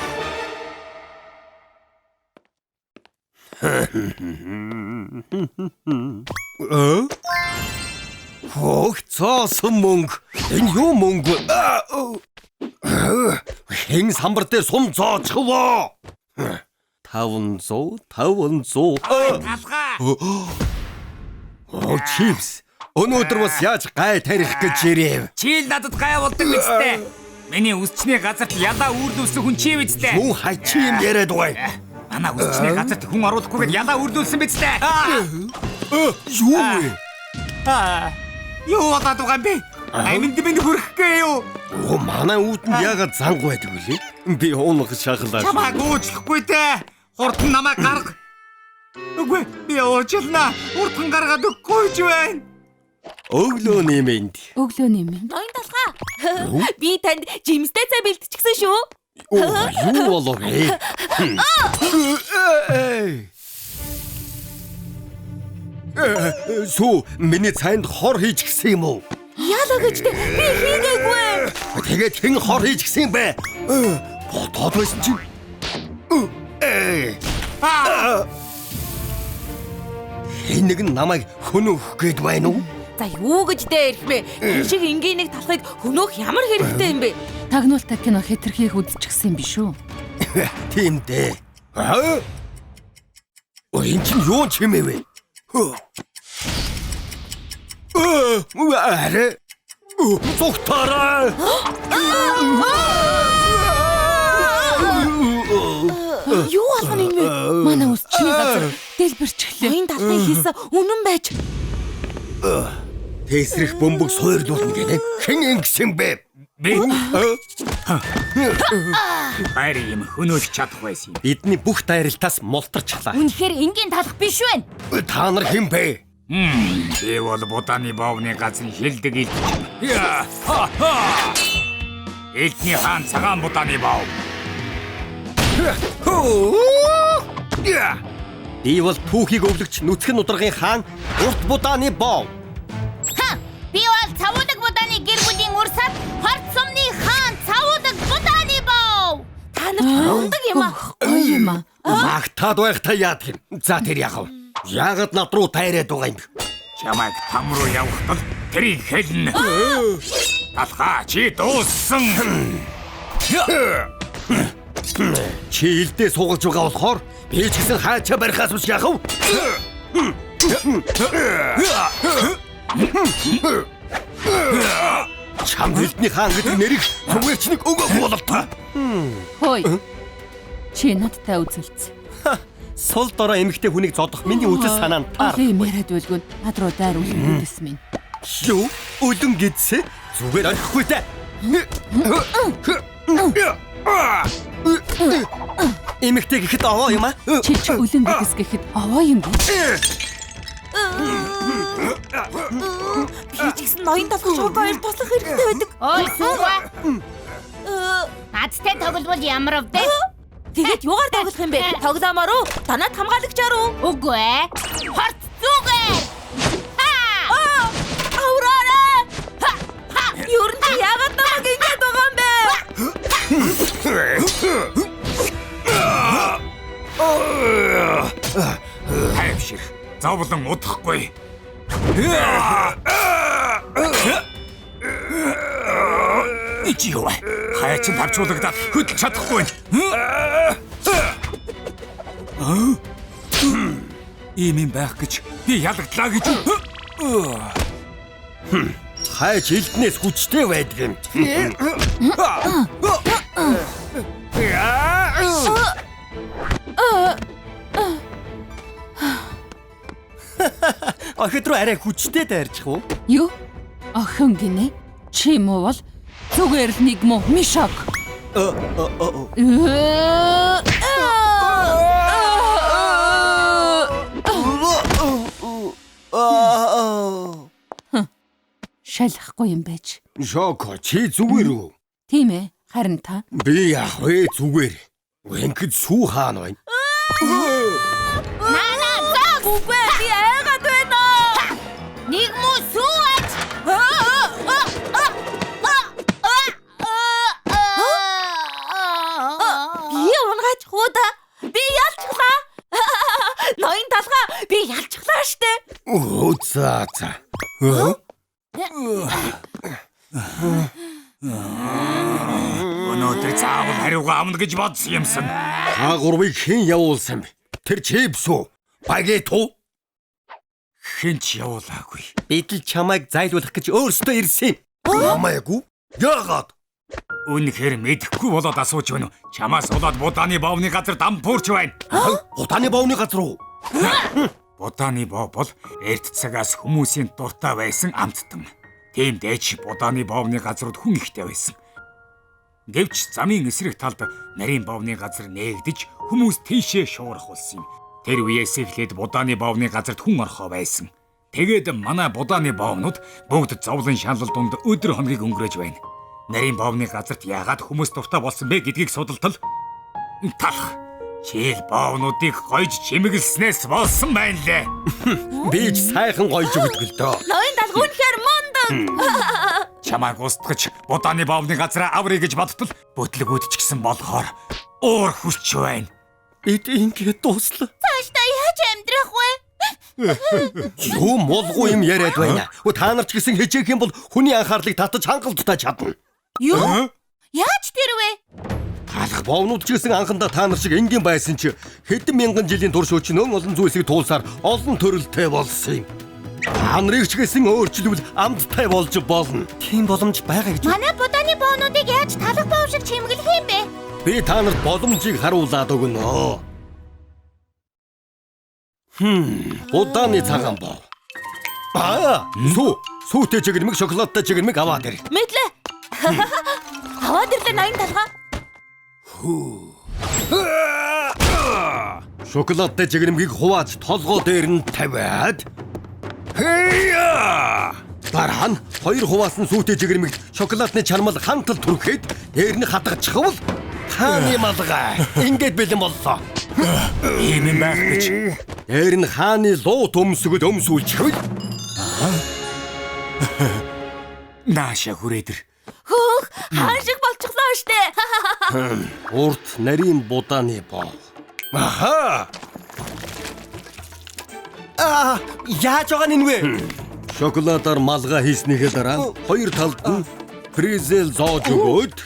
Хөх цоосон мөнгө. Энэ юу мөнгө вэ? Хэн самбар дээр сум зоочихвоо? 500 500. Талхаа. Оо чипс. Өнөөдөр бас яаж гай тарих гэж ирэв? Чи л надад гай болдог биз дээ. Миний үсчний газарт ялаа үүрлүүлсэн хүн чи биз дээ. Мөн хачи юм яриад байгаа. Манай үсчний газарт хүн оруулахгүйгээд ялаа үүрлүүлсэн биз дээ. Юу вэ? Юу болоод байгаа юм бэ? Аминд минь хүрэх гээ юу? Оо манай үүдэнд яагаад занг байдаг вүлээ? Би унах шахлаа. Чамайг уучлахгүй дээ. Хурдан намайг гарга. Үгүй би уучлаа. Хурдан гаргаад өгөхгүй ч байна. Өглөөний мэнд. Өглөөний минь. Ноён талхаа. Би танд жимстэй цай бэлтчихсэн шүү. Оо юу болов вэ? Сүү миний цайнд хор хийж гисэн юм уу? Яалаа гэж тэ би хийгээгүй. Тэгээд хэн хор хийж гисэн юм бэ? Бодоод байсан чинь. Хэн нэг нь намайг хөнөөх гээд байна уу? За юу гэж дээ ирэх бэ? Энэ шиг энгийн нэг талхыг хөнөөх ямар хэрэгтэй юм бэ? Тагнуултай кино хэтэрхийх үзчихсэн юм биш үү? Тийм дээ. Аа? Ой, энэ чинь юу чимээ вэ? Арай. Зүгтаарай. Юу болгоно энэ вэ? Манай ус чиний газар дэлбэрчихлээ. Ноён талхын хийсэн үнэн байж. Тэсрэх бөмбөг суурлуулна гэнэ. Хэн ингэсэн бэ? Би. Хайр юм хөнөөлж чадах байсан юм. Бидний бүх дайралтаас мултарчлаа. Үнэхээр энгийн талх биш байна. Та нар хэн бэ? Би бол Будааны боовны газрын шилдэг элч. Яа! Ха ха! Элдний хаан цагаан Будааны боов. Би бол түүхийг өвлөгч нүцгэн нударгын хаан урт Будааны боов. Ха! Би бол Цавуудаг Будааны гэр бүлийн урсаад хорт сумны хаан Цавуудаг Будааны бов. Та нар мундаг юм аа. Гоё юм аа. Магтаад байх та яадаг юм? За тэр яах вэ? Яагаад над руу тайраад байгаа юм бэ? Чамайг там руу явахтал тэрийг хэлнэ. Талхаа чи дууссан. Чи илдээ суугалж байгаа болохоор би ч гэсэн хаачаа барихаас биш яах вэ? Чамд элдний хаан гэдэг нэрийг зүгээр ч нэг өгөх бололтой. Хөөе. Чи надтай үзэлц. Сул дорой эмэгтэй хүнийг зодох миний үзэл санаанд таар. Олон юм яриад байлгүй над руу дайр үлэн гэдэс минь. Юу? Үлэн гэдсэ? Зүгээр орхихгүй дээ. Эмэгтэй гэхэд овоо юм аа? Чи ч үлэн гэдэс гэхэд овоо юм бэ? Би ч гэсэн ноён талх шок хоёр туслах хэрэгтэй байдаг. Ой, суугаа. Надтай тогловол ямар вэ? Тэгээд юугаар тоглох юм бэ? Тоглоомоор уу? Танаад хамгаалагчаар уу? Үгүй ээ. Хорт зүгээр. Аа! Авраарай! Ер нь чи яагаад намайг ингэж байгаа юм бэ? Тайвшир. Зовлон удахгүй. Ичи юу вэ? Хайчин тавчуулагдаад хөдөлж чадахгүй. Ийм юм байх гэж би ялагдлаа гэж. Хайч элднээс хүчтэй байдаг юм. Охид руу арай хүчтэй дайрчих уу? Юу? Охин гинэ? Чи муу бол зүгээр л нэг муу мишок. Шалахгүй юм байж. Шоко чи зүгээр үү? Тийм ээ. Харин та Би яах вэ зүгээр. Ингээд сүү хаана байна? Нана зогс. Үгүй би айгаад байна. Нэг муу сүү аж. Би унгаач хуу да. Би ялчихлаа. Ноён талгаа би ялчихлаа штэ. Өө за за. Өнөөдөр заавал хариугаа авна гэж бодсон юмсан. Та гурвыг хэн явуулсан бэ? Тэр чипс үү? Багет уу? Хэн ч явуулаагүй. Бид л чамайг зайлуулах гэж өөрсдөө ирсэн юм. Намайг үү? Яагаад? Үнэхээр мэдэхгүй болоод асууж байна уу? Чамаас болоод Будааны боовны газар дампуурч байна. Будааны боовны газар уу? Будааны боо бол эрт цагаас хүмүүсийн дуртай байсан амттан. Тийм дээч Будааны боовны газрууд хүн ихтэй байсан. Гэвч замын эсрэг талд нарийн боовны газар нээгдэж хүмүүс тийшээ шуурах болсон юм. Тэр үеэс эхлээд Будааны боовны газарт хүн орхоо байсан. Тэгээд манай Будааны боовнууд бүгд зовлон шаналл дунд өдөр хоногийг өнгөрөөж байна. Нарийн боовны газарт яагаад хүмүүс дуртай болсон бэ гэдгийг судалтал талах. Чийл боовнуудыг гойж чимэглэснээс болсон байна лээ. Би ч сайхан гойж өгдөг л дөө. Ноён талх үнэхээр мундаг. Чамайг устгаж Будааны боовны газраа аврыг гэж бодтол бүтлгүүд ч гэсэн болохоор уур хүлч байна. Бид ингээд дууслаа. Цаашдаа яаж амьдрах вэ? Юу мулгүй юм яриад байна. Та нар ч гэсэн хичээх юм бол хүний анхаарлыг татаж хангалттай чадна. Юу? Яаж тэр вэ? Талах боовнууд ч гэсэн анхандаа та нар шиг энгийн байсан чи хэдэн мянган жилийн турш өчнөөн олон зүйлсийг туулсаар олон төрөлтэй болсон юм. Та нарыг ч гэсэн өөрчлөвл амттай болж болно. Тийм боломж байгаа гэж. Манай будааны боонуудыг яаж талах боов шиг чимэглэх юм бэ? Би та нарт боломжийг харуулад өгнө. Будааны цагаан бов. Аа, сүүтэй чигэрмэг, шоколадтай чигэрмэг аваад ир. Мэдлээ. Аваад ирлээ ноён талгаа. Шоколадтай чигэрмгийг хувааж толгой дээр нь тавиад. Хэя! Дараа нь хоёр хуваасан сүүтэй чигэрмэгт шоколадны чармал хантал түрхэд дээр нь хатгачихвал хааны малгай ингээд бэлэн боллоо. Ийм юм байх гэж. Дээр нь хааны луу төмсгөл өмсүүлчихвэл Нааша хүрээд ир. Хөөх, хаан шиг болчихлоо штэ. Урт нарийн будааны бов. Аха! Аа, яаж байгаа нь вэ? Шоколадаар малгай хийснийхээ дараа хоёр талд нь фризел зоож өгөөд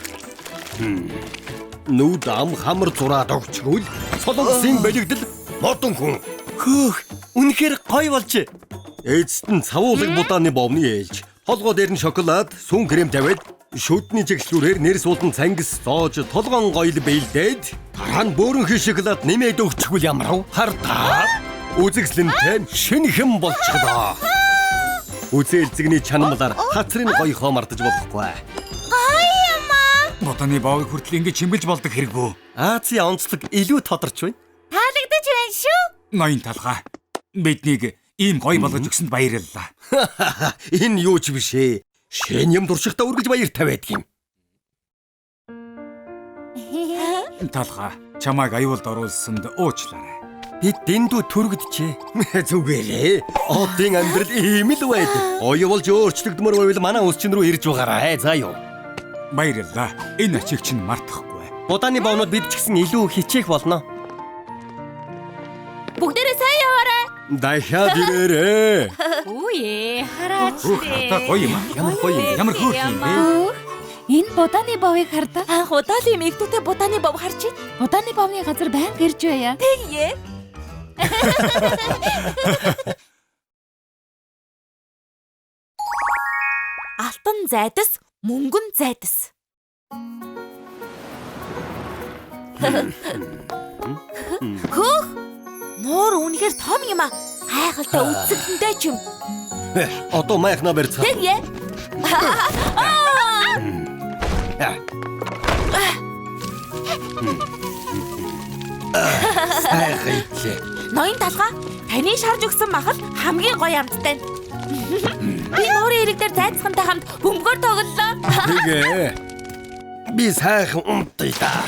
нүд ам хамар зураад өгчгөл солонгосын бэлэгдэл модон хүн. Хөөх, үнэхээр гоё болж. Эцэст нь цавуулаг будааны бовны ээлж. Толгой дээр нь шоколад, сүүн крем тавиад шүдний чиглэлүүрээр нэр суулдан цангис зоож толгоон гоёл бэлдээд дараа нь бөөрөнхий шоколад нэмээд өгчгөл ямар хардаа үзэгсэлэнтэй шинэхэн болчихлоо. Үзээлзэгний чанамлаар хацрын гоёхоо мартаж болохгүй. Гоё юм аа. Будааны боовыг хүртэл ингэж чимгэлж болдог хэрэггүй. Азийн онцлог илүү тодорч байна. Таалагдаж байна шүү. Ноён талгаа. Биднийг ийм гоё болгож өгсөнд баярлалаа. Энэ юу ч биш ээ. Шинэ юм туршихтаа үргэлж баяртай байдаг юм. Талгаа, чамайг аюулд оруулсанд уучлаарай. Бид дэндүү төрөгдөжээ. Зүгээрээ. Одын амьдрал ийм л байдаг. Оё болж өөрчлөгдмөр байвал манай үсчин рүү ирж байгаарай. За юу. Баярлалаа. Энэ ачиг чинь мартахгүй. Будааны боонууд бид ч гэсэн илүү хичээх болно. Бүгдээрээ сайн яваарай. Дахиад ирээрээ. Үе, хараач. Хөөх, хатаа гоё юм аа. Ямар гоё юм бэ? Ямар хөөх юм бэ? Энэ будааны бовыг хардаа. Анх удаа л ийм эгдүүтэй будааны бов харж байна. Будааны бовны газар байнга ирж байя. Тэгье. Алтан зайдас, мөнгөн зайдас. Хөөх! Нуур үнэхээр том юм аа. Гайхалтай үзэсгэлэнтэй ч юм. Одоо майхнаа барьцгаа. Тэгье. Сайхан идлээ. Ноён талгаа, таны шарж өгсөн махал хамгийн гоё амттай. Би нуурын эрэг дээр зайцхантай хамт бөмбөгөөр тоглолоо. Тэгээ. Би сайхан унтъя да.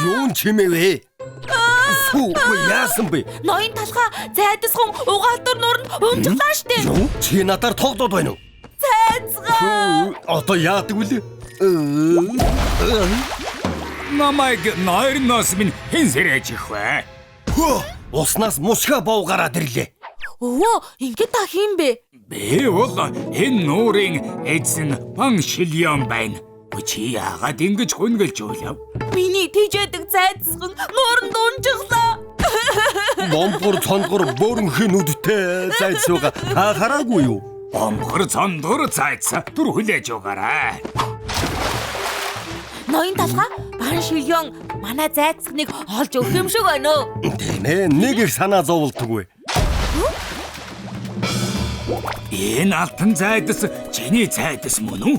Юун чимээ вэ? Сүү, яасан бэ? Ноён талгаа, зайдасхан угаалтар нууранд унжглаа штэ. Юу? Чи надаар тоглоод байна уу? Зайцгаа. Одоо яадаг вүлээ? Намайг нойрноос минь хэн сэрэж их вэ? Хөө, уснаас мушга бов гараад ирлээ. Өвөө, ингэ та хин бэ? Би бол энэ нуурын эзэн Пан Шильон байна. Чи яагаад ингэж гүнгэлж уйлав? Миний тэжээдэг зайцхан нууранд унжглаа. Бомбор цондгор бөөрөнхий нүдтэй зайцууга та хараагүй юу? Бомбор цондгор зайц түр хүлээж угаарай. Ноён талгаа, Бан Шильон манай зайцхныг олж өгөх юм шиг байна уу? Тийм ээ, нэг их санаа зовлтгүй. Энэ алтан зайдас чиний зайдас мөн үү?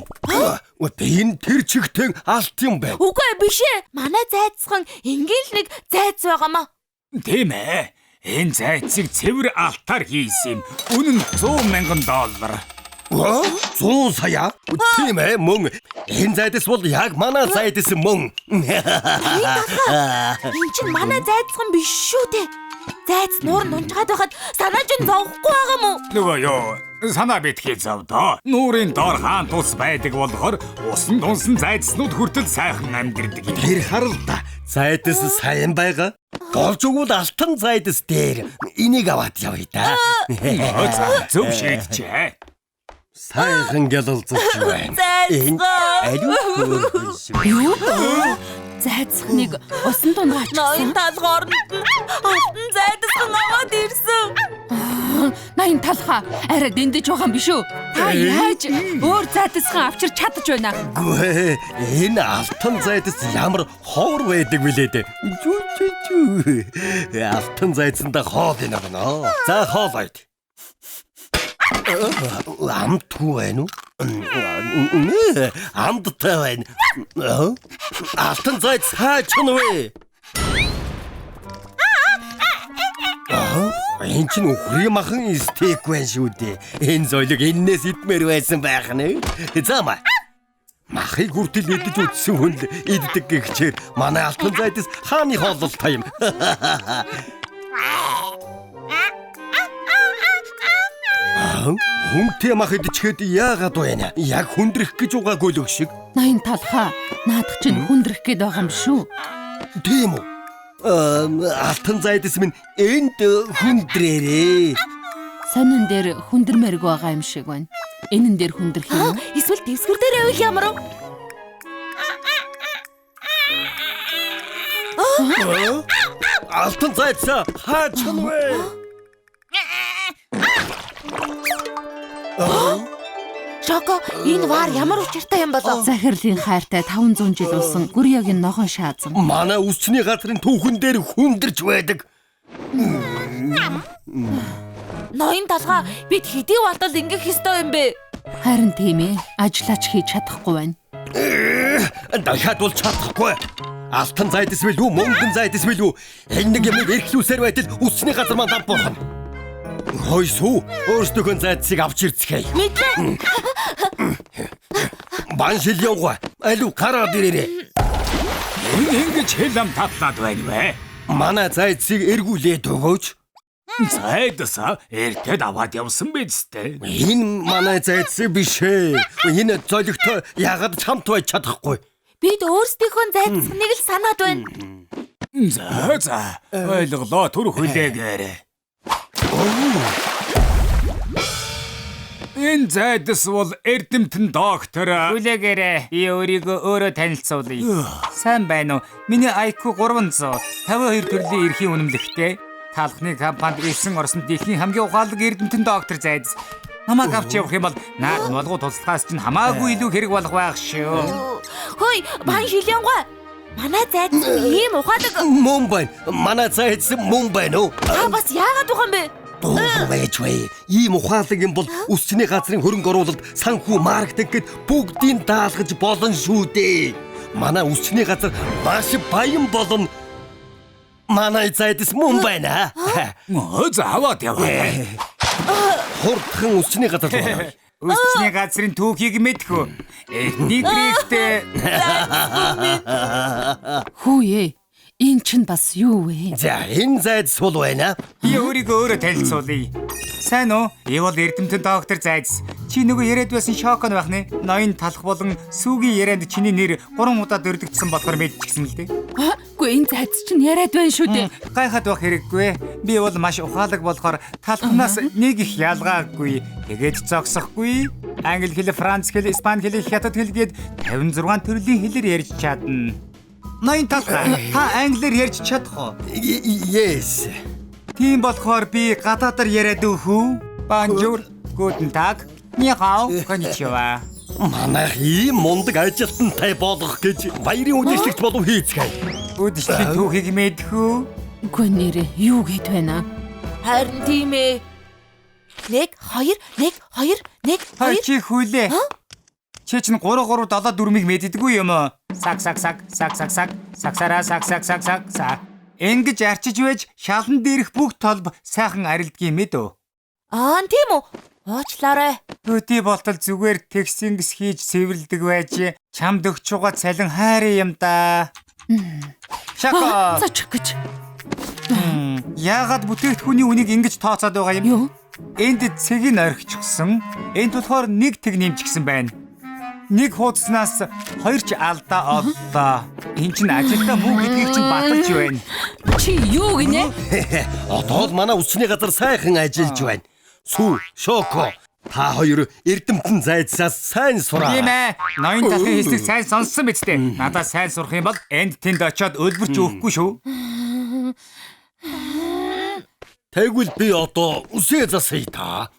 Би энэ тэр чигтэн алт юм байна. Үгүй биш ээ. Манай зайцхан энгийн л нэг зайц байгаамаа. Тийм ээ. Энэ зайцыг цэвэр алтаар хийсэн юм. Үнэ нь $100,000. 100 сая? Тийм ээ, мөн. Энэ зайдас бол яг манай зайдас мөн. Энэ чинь манай зайцхан биш шүү дээ. Зайц нууранд унжгаад байхад санаа чинь зовхгүй байгаа мó? Нөгөө юу, санаа битгий зовдоо. Нуурын доор хаан тус байдаг болохоор усан тунсан зайцнууд хүртэл сайхан амьдардаг юм. Тэр харал та. Зайдас сайн байгаа. Болж өгвөл алтан зайдас дээр энийг аваад явъя да. Зөв шийджээ. Сайхан гялалзаж байна. Энэ ариун хөөрхөн шүү. Юу? Зайцхныг усан дунд Ноён ачсан. талх оронд нь алтан зайдасхан аваад ирсэн. Ноён талхаа арай дэндэж байгаа юм биш үү? Та яаж өөр зайдасхан авчирч чадаж байна? Үгүй энэ алтан зайдас ямар ховор байдаг вүлээ дээ. Жү жү жү. Алтан зайдсандаа хоол энэ гэнэ. За хоол байд. Амтгүй байна уу? Амттай байна. Алтан зайд хаач нь вэ? Энэ чинь үхрийн махан стейк байна шүү дээ. Энэ зойлог эннээс идмээр байсан байх нэ. За маа. Махыг хүртэл идэж үзсэн хүн л иддэг гихчээр манай алтан зайдас хааны хооллолтой юм. Хүнтэй мах идчихэд яагаад байна? Яг хүндрэх гэж угаагүй л шиг. Ноён талхаа наадах чинь хүндрэх гээд байгаа юм шүү. Тийм үү? Алтан зайдас минь энд хүндрээрээ. Сонин дээр хүндэрмээргүй байгаа юм шиг байна. Энэн дээр хүндрэх юм уу? Эсвэл дэвсгэр дээр байвал ямар вэ? Алтан зайдсаа хаач нь вэ? Шоко, энэ вар ямар учиртай юм болов? Захирлын хайртай 500 жил болсон Гүрьягийн ногоон шаазан. Манай үсчний газрын түүхэн дээр хүндэрч байдаг. Ноён талхаа бид хэдий болтол ингэх ёстой юм бэ? Харин тийм ээ, ажиллаач хийж чадахгүй байна. Дахиад бол чадахгүй. Алтан зайдас билүү, мөнгөн зайдас билүү? Энэ нэг юм эрхлүүлсээр байтал үсчний газар маань дав бурхан. Хой сүү, өөрсдийнхөө зайдсыг авч ирцгээе. Мэдлээ. Баншил явгаа. Алив гараад ирээрээ. Энэ ингэж хэл ам татлаад байна вэ? Манай зайдсыг эргүүлээд өгөөч. Зайдасаа эртэд аваад явсан биз дээ. Энэ манай зайдс биш ээ. Энэ золигтой яагаад чамт байж чадахгүй. Бид өөрсдийнхөө зайдасхныг л санаад байна. За за ойлголоо түр хүлээгээрэй. Энэ зайдас бол эрдэмтэн доктор. Хүлээгээрэй. Би өөрийгөө өөрөө танилцуулъя. Сайн байна уу? Миний IQ 352 төрлийн эрхийн үнэмлэхтэй. Талхны компанид ирсэн орсон дэлхийн хамгийн ухаалаг эрдэмтэн доктор зайдас. Намайг авч явах юм бол наад молгуу туслахаас чинь хамаагүй илүү хэрэг болох байх шүү. Хөөе, бан шилэнгуй. Манай зайдас ийм ухаалаг. Мөн байна. Манай зайдас мөн байна уу? Та бас яагаад байгаа юм бэ? Дуугүй байж вэ. Ийм ухаалаг юм бол үсчний газрын хөрөнгө оруулалт, санхүү, маркетинг гэд бүгдийг даалгаж болно шүү дээ. Манай үсчний газар маш баян болно. Манай зайдас мөн байна. За аваад яваа. Хурдхан үсчний газар руу явъя. Үсчний газрын түүхийг мэдэх үү? Эхний гректэй Хүүе, энэ чинь бас юу вэ? За энэ зайд сул байна. Би өөрийгөө өөрөө танилцуулъя. Сайн уу? Би бол эрдэмтэн доктор Зайдас. Чи нөгөө яриад байсан шокон байх нэ. Ноён талх болон сүүгийн ярианд чиний нэр 3 удаа дурддагдсан болохоор мэдчихсэн л дээ. Үгүй энэ зайдас чинь яриад байна шүү дээ. Гайхаад байх хэрэггүй. Би бол маш ухаалаг болохоор талхнаас нэг их ялгаагүй. Тэгээд зогсохгүй. Англи хэл, франц хэл, испани хэл, хятад хэл гээд 56 төрлийн хэлээр ярьж чадна. Ноён талх та англиар ярьж чадах уу? Yes. Тийм болохоор би гадаадаар яриад өгөх үү? Bonjour, guten Tag, ni hao, konnichiwa. Манайх ийм мундаг ажилтнтай болох гэж баярын үдшилтч болов хийцгээе. Үдшилтийн түүхийг мэдэх үү? Үгүй нэрээ юу гээд байна? Харин тийм ээ. 1 2 1 2 1 Хай 2 чи хүлээ. Чи чинь 3 3 7 4-ийг мэддэггүй юм уу? Саг саг саг саг саг саг сагсараа саг саг саг саг са. Ингэж арчиж байж шалан дээрх бүх толб сайхан арилдгийг мэдв. Аа, тийм үү? Уучлаарай. Өдий болтол зүгээр тэгсингс хийж цэвэрлдэг байж чамд өгч байгаа цалин хайрын юм да. Шака. Зочих гэж. Яагаад бүтээгдэхүүний үнийг ингэж тооцоод байгаа юм? Юу? Энд цэг нь орхичихсан. Энд болохоор нэг тэг нэмчихсэн байна. Нэг хуудаснаас хоёр ч алдаа оллоо. Эн чинь ажилдаа муу гэдгийг чинь баталж байна. Чи юу гинэ? Одоо л манай үсчний газар сайхан ажиллаж байна. Сүү, Шоко, та хоёр эрдэмтэн зайдсаас сайн сураа. Тийм ээ. Ноён талхын хэсэг сайн сонссон биз дээ. Надад сайн сурах юм бол энд тэнд очиод өлбөрч өгөхгүй шүү. Тэгвэл би одоо үсээ засъя та.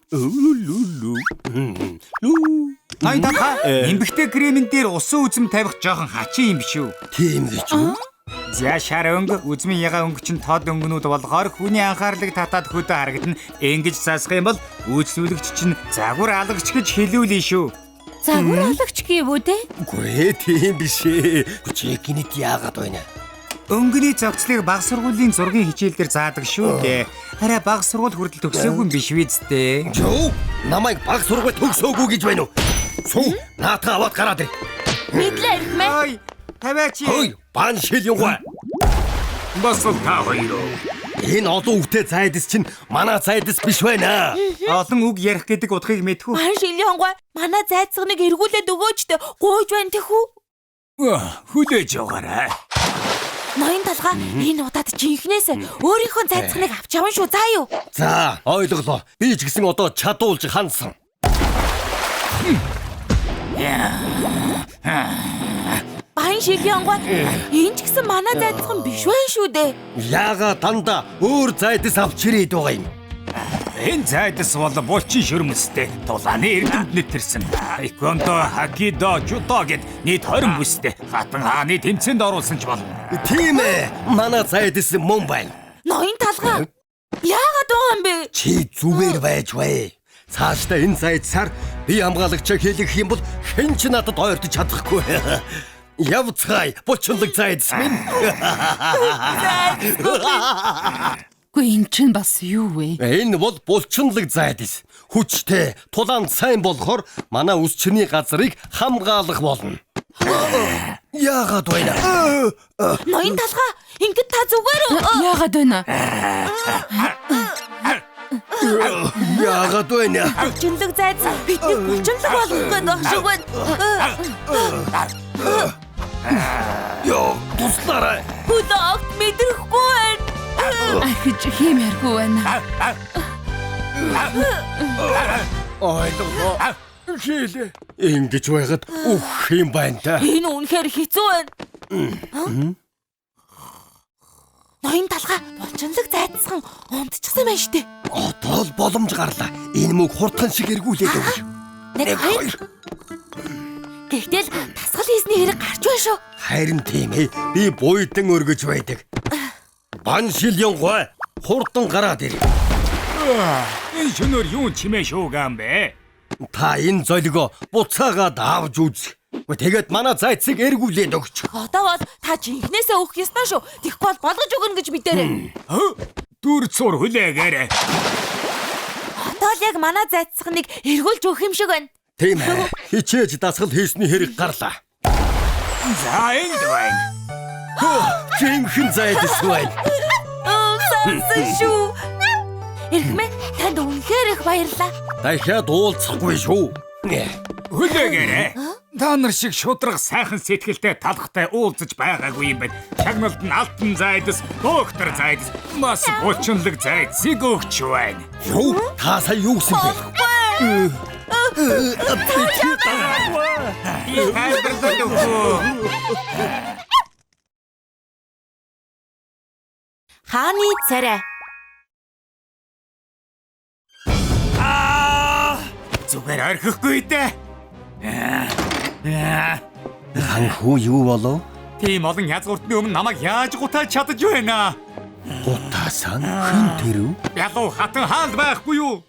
Ноён талхаа, нимбэгтэй кремэн дээр усан үзэм тавих жоохон хачин юм биш үү? Тийм гэж үү? За шар өнгө, үзмийн ягаан өнгө чинь тод өнгөнүүд болохоор хүний анхаарлыг татаад хөдөө харагдана. Ингэж засах юм бол үйлчлүүлэгч чинь загвар алагч гэж хэлүүлнэ шүү. Загвар алагч гэв үү дээ? Үгүй ээ, тийм биш ээ. Чи гинэт яагаад байна? Өнгөний зохицлыг баг сургуулийн зургийн хичээл дээр заадаг шүү дээ. Арай баг сургууль хүртэл төгсөөгүй юм биш үү дээ? Юу? Намайг баг сургууль төгсөөгүй гэж байна уу? Сүү, наатаа аваад гараад ир. Мэдлээ эрхмээ. Ой, тавиач. Хөөе, бан шил юугаа. Бас л та хоёр. Энэ олон үгтэй зайдас чинь манай зайдас биш байна. Олон үг ярих гэдэг утгыг мэдхүү. Бан шилийн гонгой манай зайцганыг эргүүлээд өгөөчтэй гуйж байна тэхүү. Хүлээж яваарай. Ноён талгаа энэ удаад жинхнээс өөрийнхөө зайцганыг авч явна шүү заа юу. За, ойлголоо. Би ч гэсэн одоо чадуулж хандсан. Бан шилийн гонгой энэ ч гэсэн манай зайцган биш байх шүү дээ. Яагаад дандаа өөр зайдас авч ирээд байгаа юм? Энэ зайдас бол булчин шөрмөстэй тулааны эрдэмт нэтэрсэн. Таеквондо, хакидо, жүдо гэд нийт 20 бүстэй хатан хааны тэмцээнд оруулсан ч болно. Тийм ээ. Манай зайдас мөн байна. Ноён талгаа яагаад байгаа юм бэ? Чи зүгээр байж бай. Цаашдаа энэ зайдсаар би хамгаалагчаа хэлэх юм бол хэн ч надад ойртож чадахгүй. Явцгаая, булчинлаг зайдас минь. Үгүй энэ чинь бас юу вэ? Энэ бол булчинлаг зайдас. Хүчтэй, тулаанд сайн болохоор манай үсчний газрыг хамгаалах болно. Яагаад байна? Ноён талгаа ингэд та зүгээр үү? Яагаад байна? Яагаад байна? Булчинлаг зайдас биднийг булчинлаг болгох гээд байх шиг байна. Йоо, туслаарай. Хөлөө огт мэдрэхгүй байна. Ахиж хиймээргүй байна. Ойлголоо. Хийлээ. Ингэж байгаад өөх юм байна та. Энэ үнэхээр хэцүү байна. Ноён талгаа булчинлаг зайдсан унтчихсан байна штэ. Одоо л боломж гарлаа. Энэ мөг хурдхан шиг эргүүлээд өгье. 1 2. Гэхдээ л тасгал хийсний хэрэг гарч байна шүү. Харин тийм ээ. Би буйдан өргөж байдаг. Бан шилийн гой хурдан гараад ир. Энэ шөнөөр юун чимээ шуугаан бэ? Та энэ золигоо буцаагаад авч үз. Тэгээд манай зайцыг эргүүлээд өгч. Одоо бол та жинхнээсээ өгөх ёстой шүү. Тэгэхгүй бол болгож өгнө гэж мэдээрэй. Дүр цур хүлээгээрэй. Одоо л яг манай зайцхныг эргүүлж өгөх юм шиг байна. Тийм ээ. Хичээж дасгал хийсний хэрэг гарлаа. За энд байна. Жинхэнэ зайдас байна. Сонсон шүү. Эрхмээ танд үнэхээр их баярлалаа. Дахиад уулзахгүй шүү. Хүлээгээрэй. Та нар шиг шудраг сайхан сэтгэлтэй талхтай уулзаж байгаагүй юм байна. Шагналд нь алтан зайдас, доктор зайдас, бас булчинлаг зайдсыг өгч байна. Юу? Та сая юу гэсэн бэ? Би тайлбарлаад өгөө. Хааны царай. Зүгээр орхихгүй дээ. Ханхүү юу болов? Тийм олон язгууртны өмнө намайг яаж гутааж чадаж байна? Гутаасан хэн тэрв? Ялуу хатан хаалт байхгүй юу?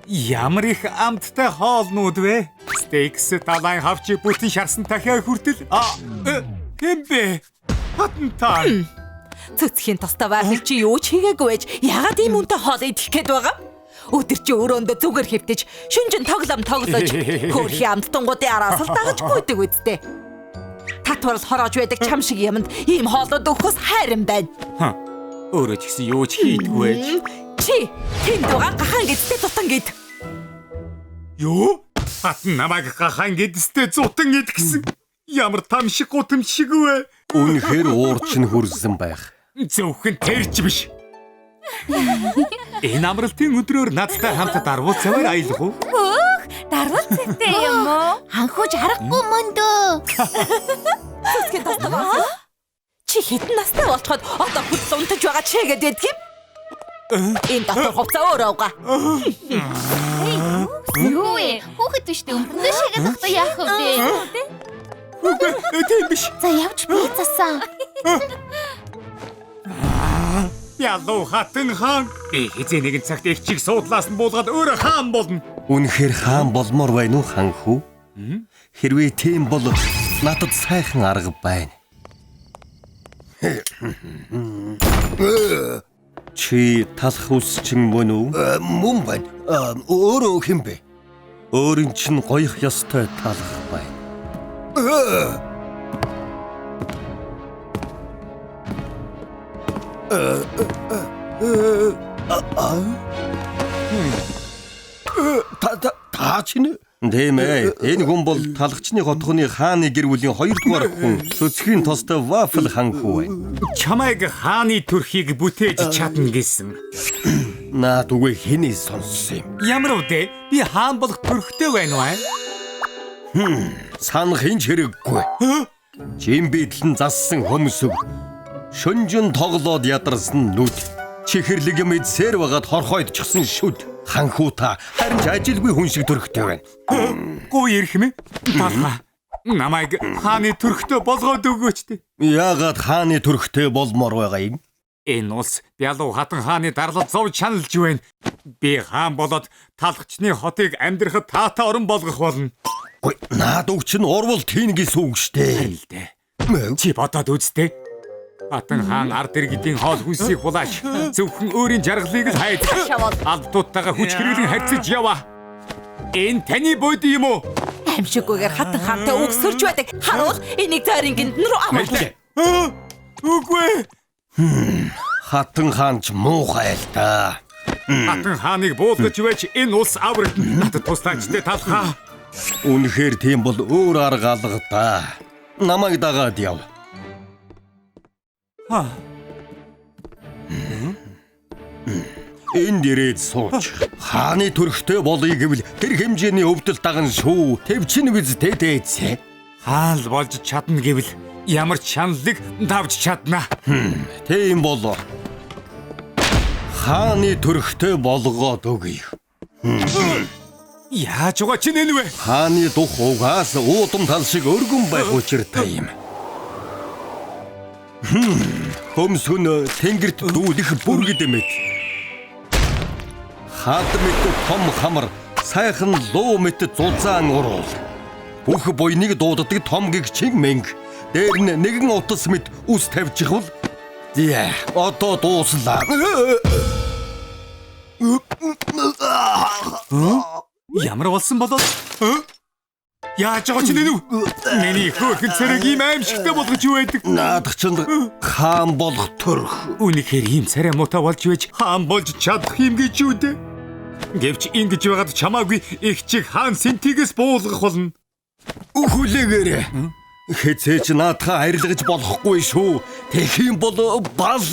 Ямар их амттай хоолнууд вэ? Стейкс, далайн хавчи бүтэн шарсан дахиа хүртэл. Хэн бэ? Хатан та. Цэцхийн тустай байхыг чи юу ч хийгээгүй байж яагаад ийм үнэтэй хоол идэх гээд байгаа юм? Өдөр чи өрөөндөө зүгээр хэвтэж, шүнжин тоглоом тоглож, хөөрхий амттангуудын араас л дагаж гүйдэг үсттэй. Татварл хороож байдаг чам шиг юмд ийм хоолууд өгөхөөс хайран байна. Өөрөө ч гэсэн юу ч хийдгүй байж. Чи тэнд байгаа гахаан гэдтэй тутан гэд. Юу? Хатан намайг гахаан гэдэстэй зутан идгсэн. Ямар там шиг гутам шиг вэ? Үнэхээр уурч нь хүрсэн байх. Зөвхөн тэр ч биш. Энэ амралтын өдрөөр надтай хамт дарвуул цаваар аялах уу? Хөөх, дарвуул цавтай юм уу? Ханхууж харахгүй мөндөө. Цэцгийн тостой вафл. Чи хэдэн настай болцоход одоо хүртэл унтаж байгаа чигээд байдаг юм? Энэ дотор хувцас өөрөө угаа. Юу вэ? Хүүхэд биш дээ. Өмгөндөө шигээд тогтоо яах вэ? Үгүй, тийм биш. За явж би засаа. Ялуу хатан хаан. Би хэзээ нэгэн цагт их чиг суудлаас нь буулгаад өөрөө хаан болно. Үнэхээр хаан болмоор байна уу ханхүү? Хэрвээ тийм бол надад сайхан арга байна. Чи талах үсчин мөн үү? Мөн байна. Өөрөө хэн бэ? Өөрийн чинь гоёх ёстой талах байна. Та чинь Тийм ээ. Энэ хүн бол талхчны хотхоны хааны гэр бүлийн 2 дугаар хүн. Цөцгийн тостой вафл ханхүү байна. Чамайг хааны төрхийг бүтээж чадна гэсэн. Наад үгүй хэний сонссон юм. Ямар үдэ? Би хаан болох төрхтэй байна уу? Санах хинч хэрэггүй. Жин бидлэн зассан хөмсөг. Шөнжин тоглоод ядарсан нүд. Чихэрлэг юм эдсээр байгаад хорхойдчихсан шүд. Ханхүү та харин ч ажилгүй хүн шиг төрхтэй байна. Гуй ирэх юм. Талхаа. Намайг хааны төрхтэй болгоод өгөөч дээ. Яагаад хааны төрхтэй болмоор байгаа юм? Энэ улс Бялуу хатан хааны дарлал зов чаналж байна. Би хаан болоод талхчны хотыг амьдрахад таатай орон болгох болно. Гуй, наад үг чинь урвал тийм гэсэн үг штэ. Харин л дээ. Чи бодоод үзтээ. Хатан хаан ард иргэдийн хоол хүнсийг хулааш зөвхөн өөрийн жаргалыг л хайж албадуудтайгаа хүч хэрэглэн харьцаж яваа. Энэ таны бойд юм уу? Аимшиггүйгээр хатан хаантай үгсэрч байдаг. Харуул энийг зайрын гиндэн рүү аваад. Үгүй. Хатан хаан ч муухай л да. Хатан хааныг буулгаж байж энэ улс аврагдана. Надад туслаач дээ талхаа. Үнэхээр тийм бол өөр арга алга да. Намайг дагаад яв. Энд ирээд сууч. Хааны төрхтэй болъё гэвэл тэр хэмжээний өвдөл даган шүү. Тэвчин биз тэ дээдсэ. Хаан л болж чадна гэвэл ямар ч шаналлыг давж чадна. Тийм бол хааны төрхтэй болгоод өгье. Яаж байгаа чинь энэ вэ? Хааны дух угаас уудам тал шиг өргөн байх учиртай юм. Хөмсгөн тэнгэрт дүүлэх бүргэд мэт. Хад мэт том хамар, сайхан луу мэт зузаан уруул. Бүх буйныг дууддаг том гэгчин мэнг. Дээр нь нэгэн утас мэт ус тавьчихвал зя одоо дууслаа. Ямар болсон болоод? Яаж байгаа чинь энэ вэ? Миний хөөрхөн царайг ийм аимшигтай болгож юу байдаг? Наадах чинь хаан болох төрх. Үнэхээр ийм царай муутай болж байж хаан болж чадах юм гэж юу дээ? Гэвч ингэж байгаад чамаагүй их чиг хаан сэнтигээс буулгах болно. Хүлээгээрэй. Хэзээ ч наадхаа арилгаж болохгүй шүү. Тэгэх юм бол бал.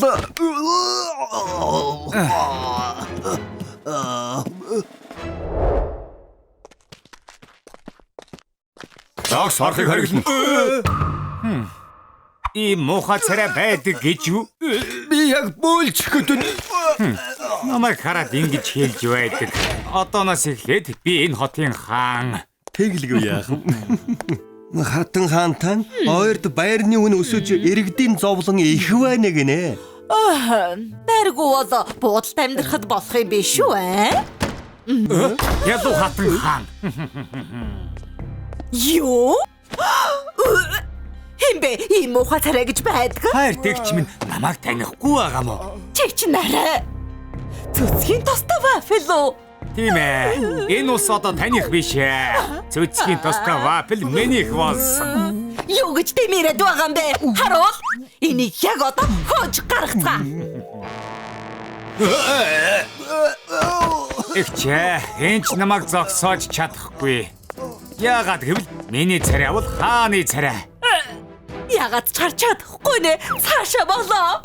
Зогс орохыг хориглоно. Ийм муухай царай байдаг гэж юу? Би яг бөөлжихэд Намайг хараад ингэж хэлж байдаг. Одооноос эхлээд би энэ хотын хаан. Тэглэгүй яах вэ? Хатан хаантан ойрд байрны үн өсөж иргэдийн зовлон их байна гинэ. Байргүй бол буудалд амьдрахад болох юм биш үү? Аа? Ялуу хатан хаан. Юу? Хин бэ? Ийм муухай царай гэж байдаг? Хайр тэгч минь намайг танихгүй байгаа мó? Чи чи нарай. Цөцгийн тостой вафл уу? Тийм ээ. Энэ ус одоо таних биш ээ. Цөцгийн тостой вафл минийх болсон. Юу гэж дэмирээд байгаа юм бэ? Харуул. Энийг яг одоо хөөж гаргацгаа. Игчээ, энэ ч намайг зогсоож чадахгүй. Яагаад гэвэл миний царай бол хааны царай. Яагаад ч харж чадахгүй нэ. Цаашаа болоо.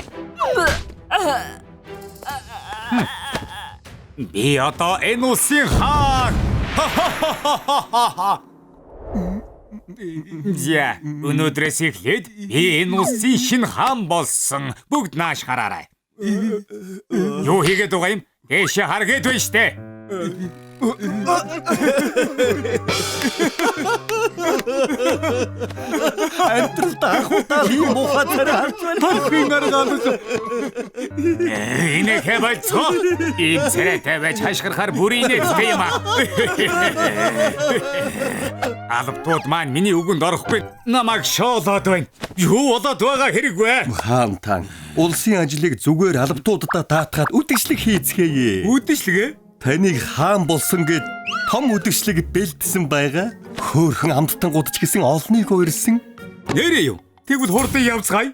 Би одоо энэ улсын хаан. За, өнөөдрөөс эхлээд би энэ улсын шинэ хаан болсон. Бүгд нааш хараарай. Юу хийгээд байгаа юм? Дээшээ харгээд байна штэ. Амьдралд анх удаа ийм муухай царай харж байна. Тархин аргаалж. Инээхэ болцоо. Ийм царайтай байж хашгирахаар бүр инээдтэй юм аа. Албатууд маань миний үгэнд орохгүй намайг шоолоод байна. Юу болоод байгаа хэрэггүй. Хаан тан улсын ажлыг зүгээр албатуудаа даатгаад үдшилэг хийцгээе. Үдшилэг ээ? Таныг хаан болсон гэд том үдшилэг бэлдсэн байгаа. Хөөхөн амттангууд ч гэсэн олныг уурсан. Нэрээ юу? Тэгвэл хурдан явцгаая.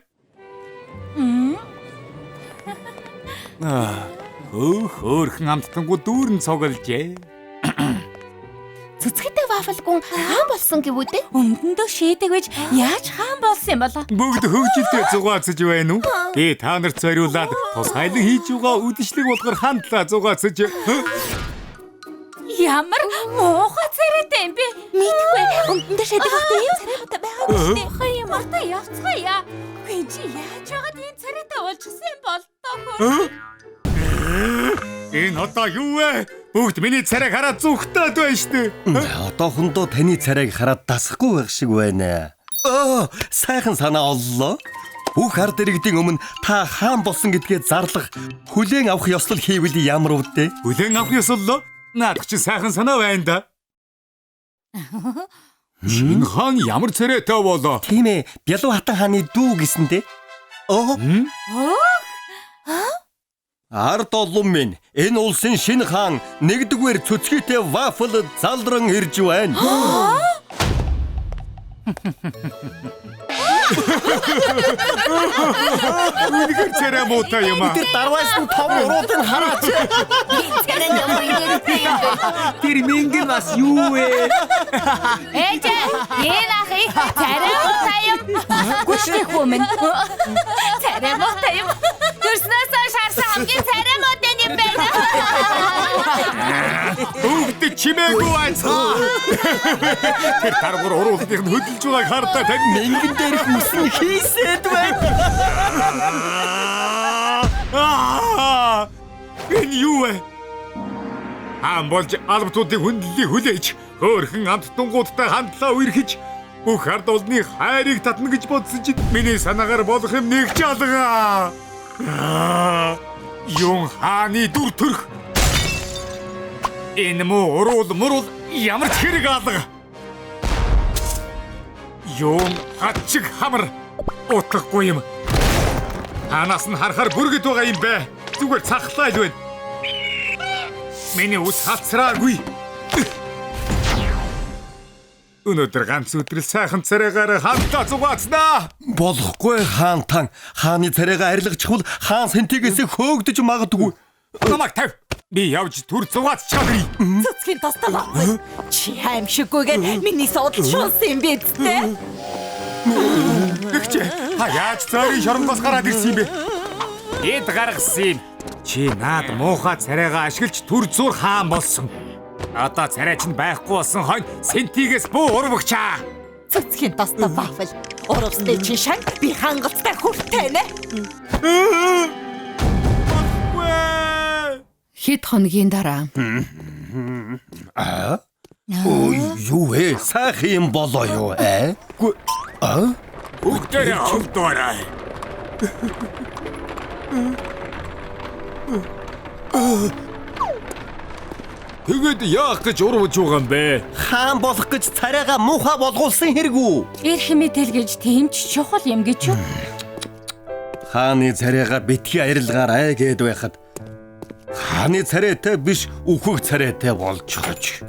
Хөөхөн амттангууд дүүрэн цуглжээ. Цэцгэтэй вафлгүн хаан болсон гэв үү дээ? Өмдөндөө шийдэг байж яаж хаан болсон юм болоо? Бүгд хөгжилтэй зугаацж байна уу? Би та нарт зориулаад тусгайлан хийж байгаа үдшилэг болохоор хандлаа зугаацж. Ямар муухай царайтай юм бэ? Мэдгүй. Өмдөндөө шийдэг байхдаа ийм царай муутай байгаагүй шүү дээ. Муухай юм артаа явцгаая. Үгүй чи яаж байгаад ийм царайтай болчихсон юм бол доо. Энэ одоо юу вэ? Бүгд миний царайг хараад зүхтээд байна шүү дээ. Одоохондоо таны царайг хараад дасахгүй байх шиг байна. Оо, сайхан санаа оллоо. Бүх ард иргэдийн өмнө та хаан болсон гэдгээ зарлах, хүлээн авах ёслол хийвэл ямар үдэ? Хүлээн авах ёслол? Наадах чи сайхан санаа байна да. Шинэ хаан ямар царайтай болоо? Тийм ээ, Бялуу хатан хааны дүү гэсэн дээ. Оо. Ард олон минь энэ улсын шинэ хаан нэгдүгээр цөцгийтэй вафл залран ирж байна. Үнэхээр царай муутай юм аа. Тэр дарваас нь том уруудыг хараач. Тэр мингэн бас юу вэ? Ээж, энэ ах их царай муутай юм. Үгүй шүү дээ хүмүүн. Царай муутай юм. Төрснөөс хойш харсан хамгийн царай муутай юм байна. Бүгд чимээгүй айцгаа. Тэр даргуур уруулдыг нь хөдөлж байгааг хардаа тань. Мингэн дээрх үс нь хийсэд байна. Энэ юу вэ? Хаан болж албатуудын хүндлэлийг хүлээж, хөөрхөн амттангуудтай хандлаа үерхэж, бүх ард олны хайрыг татна гэж бодсон чинь миний санаагаар болох юм нэг ч алгаа. Юун хааны дүр төрх. Энэ муу уруул мурул ямар ч хэрэг алга. Юун хатчиг хамар утгагүй юм. Хаанаас нь харахаар бүргэд байгаа юм бэ? Зүгээр цахлаа л байна. Миний ус хацраагүй. Өнөөдөр ганц өдрөл сайхан царайгаар хандлаа зугаацнаа. Болохгүй хаан тан хааны царайгаа арилгачихвал хаан сэнтигээс хөөгдөж магадгүй. Намайг тавь. Би явж төр зугаацчихад ирье. Цэцгийн тостол. Чи аимшиггүйгээр миний суудал шунсан юм биз дээ. Тэгч та яаж цаарийн шоронгоос гараад ирсэн юм бэ? Эд гаргасан юм. Чи наад муухай царайгаа ашиглаж төр зур хаан болсон. Одоо царай чинь байхгүй болсон хойно сэнтигээс бүү урвагчаа. Цэцгийн тостол вафл. Урвсны чинь шан би хангалцтай хүртэнэ. Хэд хоногийн дараа. Аа? Ой, юу вэ? Сайхан юм болоо юу аа? Үгүй аа? Бүгдээрээ холдоорой. Тэгээд яах гэж урвж байгаа юм бэ? Хаан болох гэж царайгаа муухай болгуулсан хэрэг үү? Эрх мэдэл гэж тийм ч чухал юм гэж юу? Хааны царайгаа битгий арилгаарай гэд байхад хааны царайтай биш үхэх царайтай болчихоч.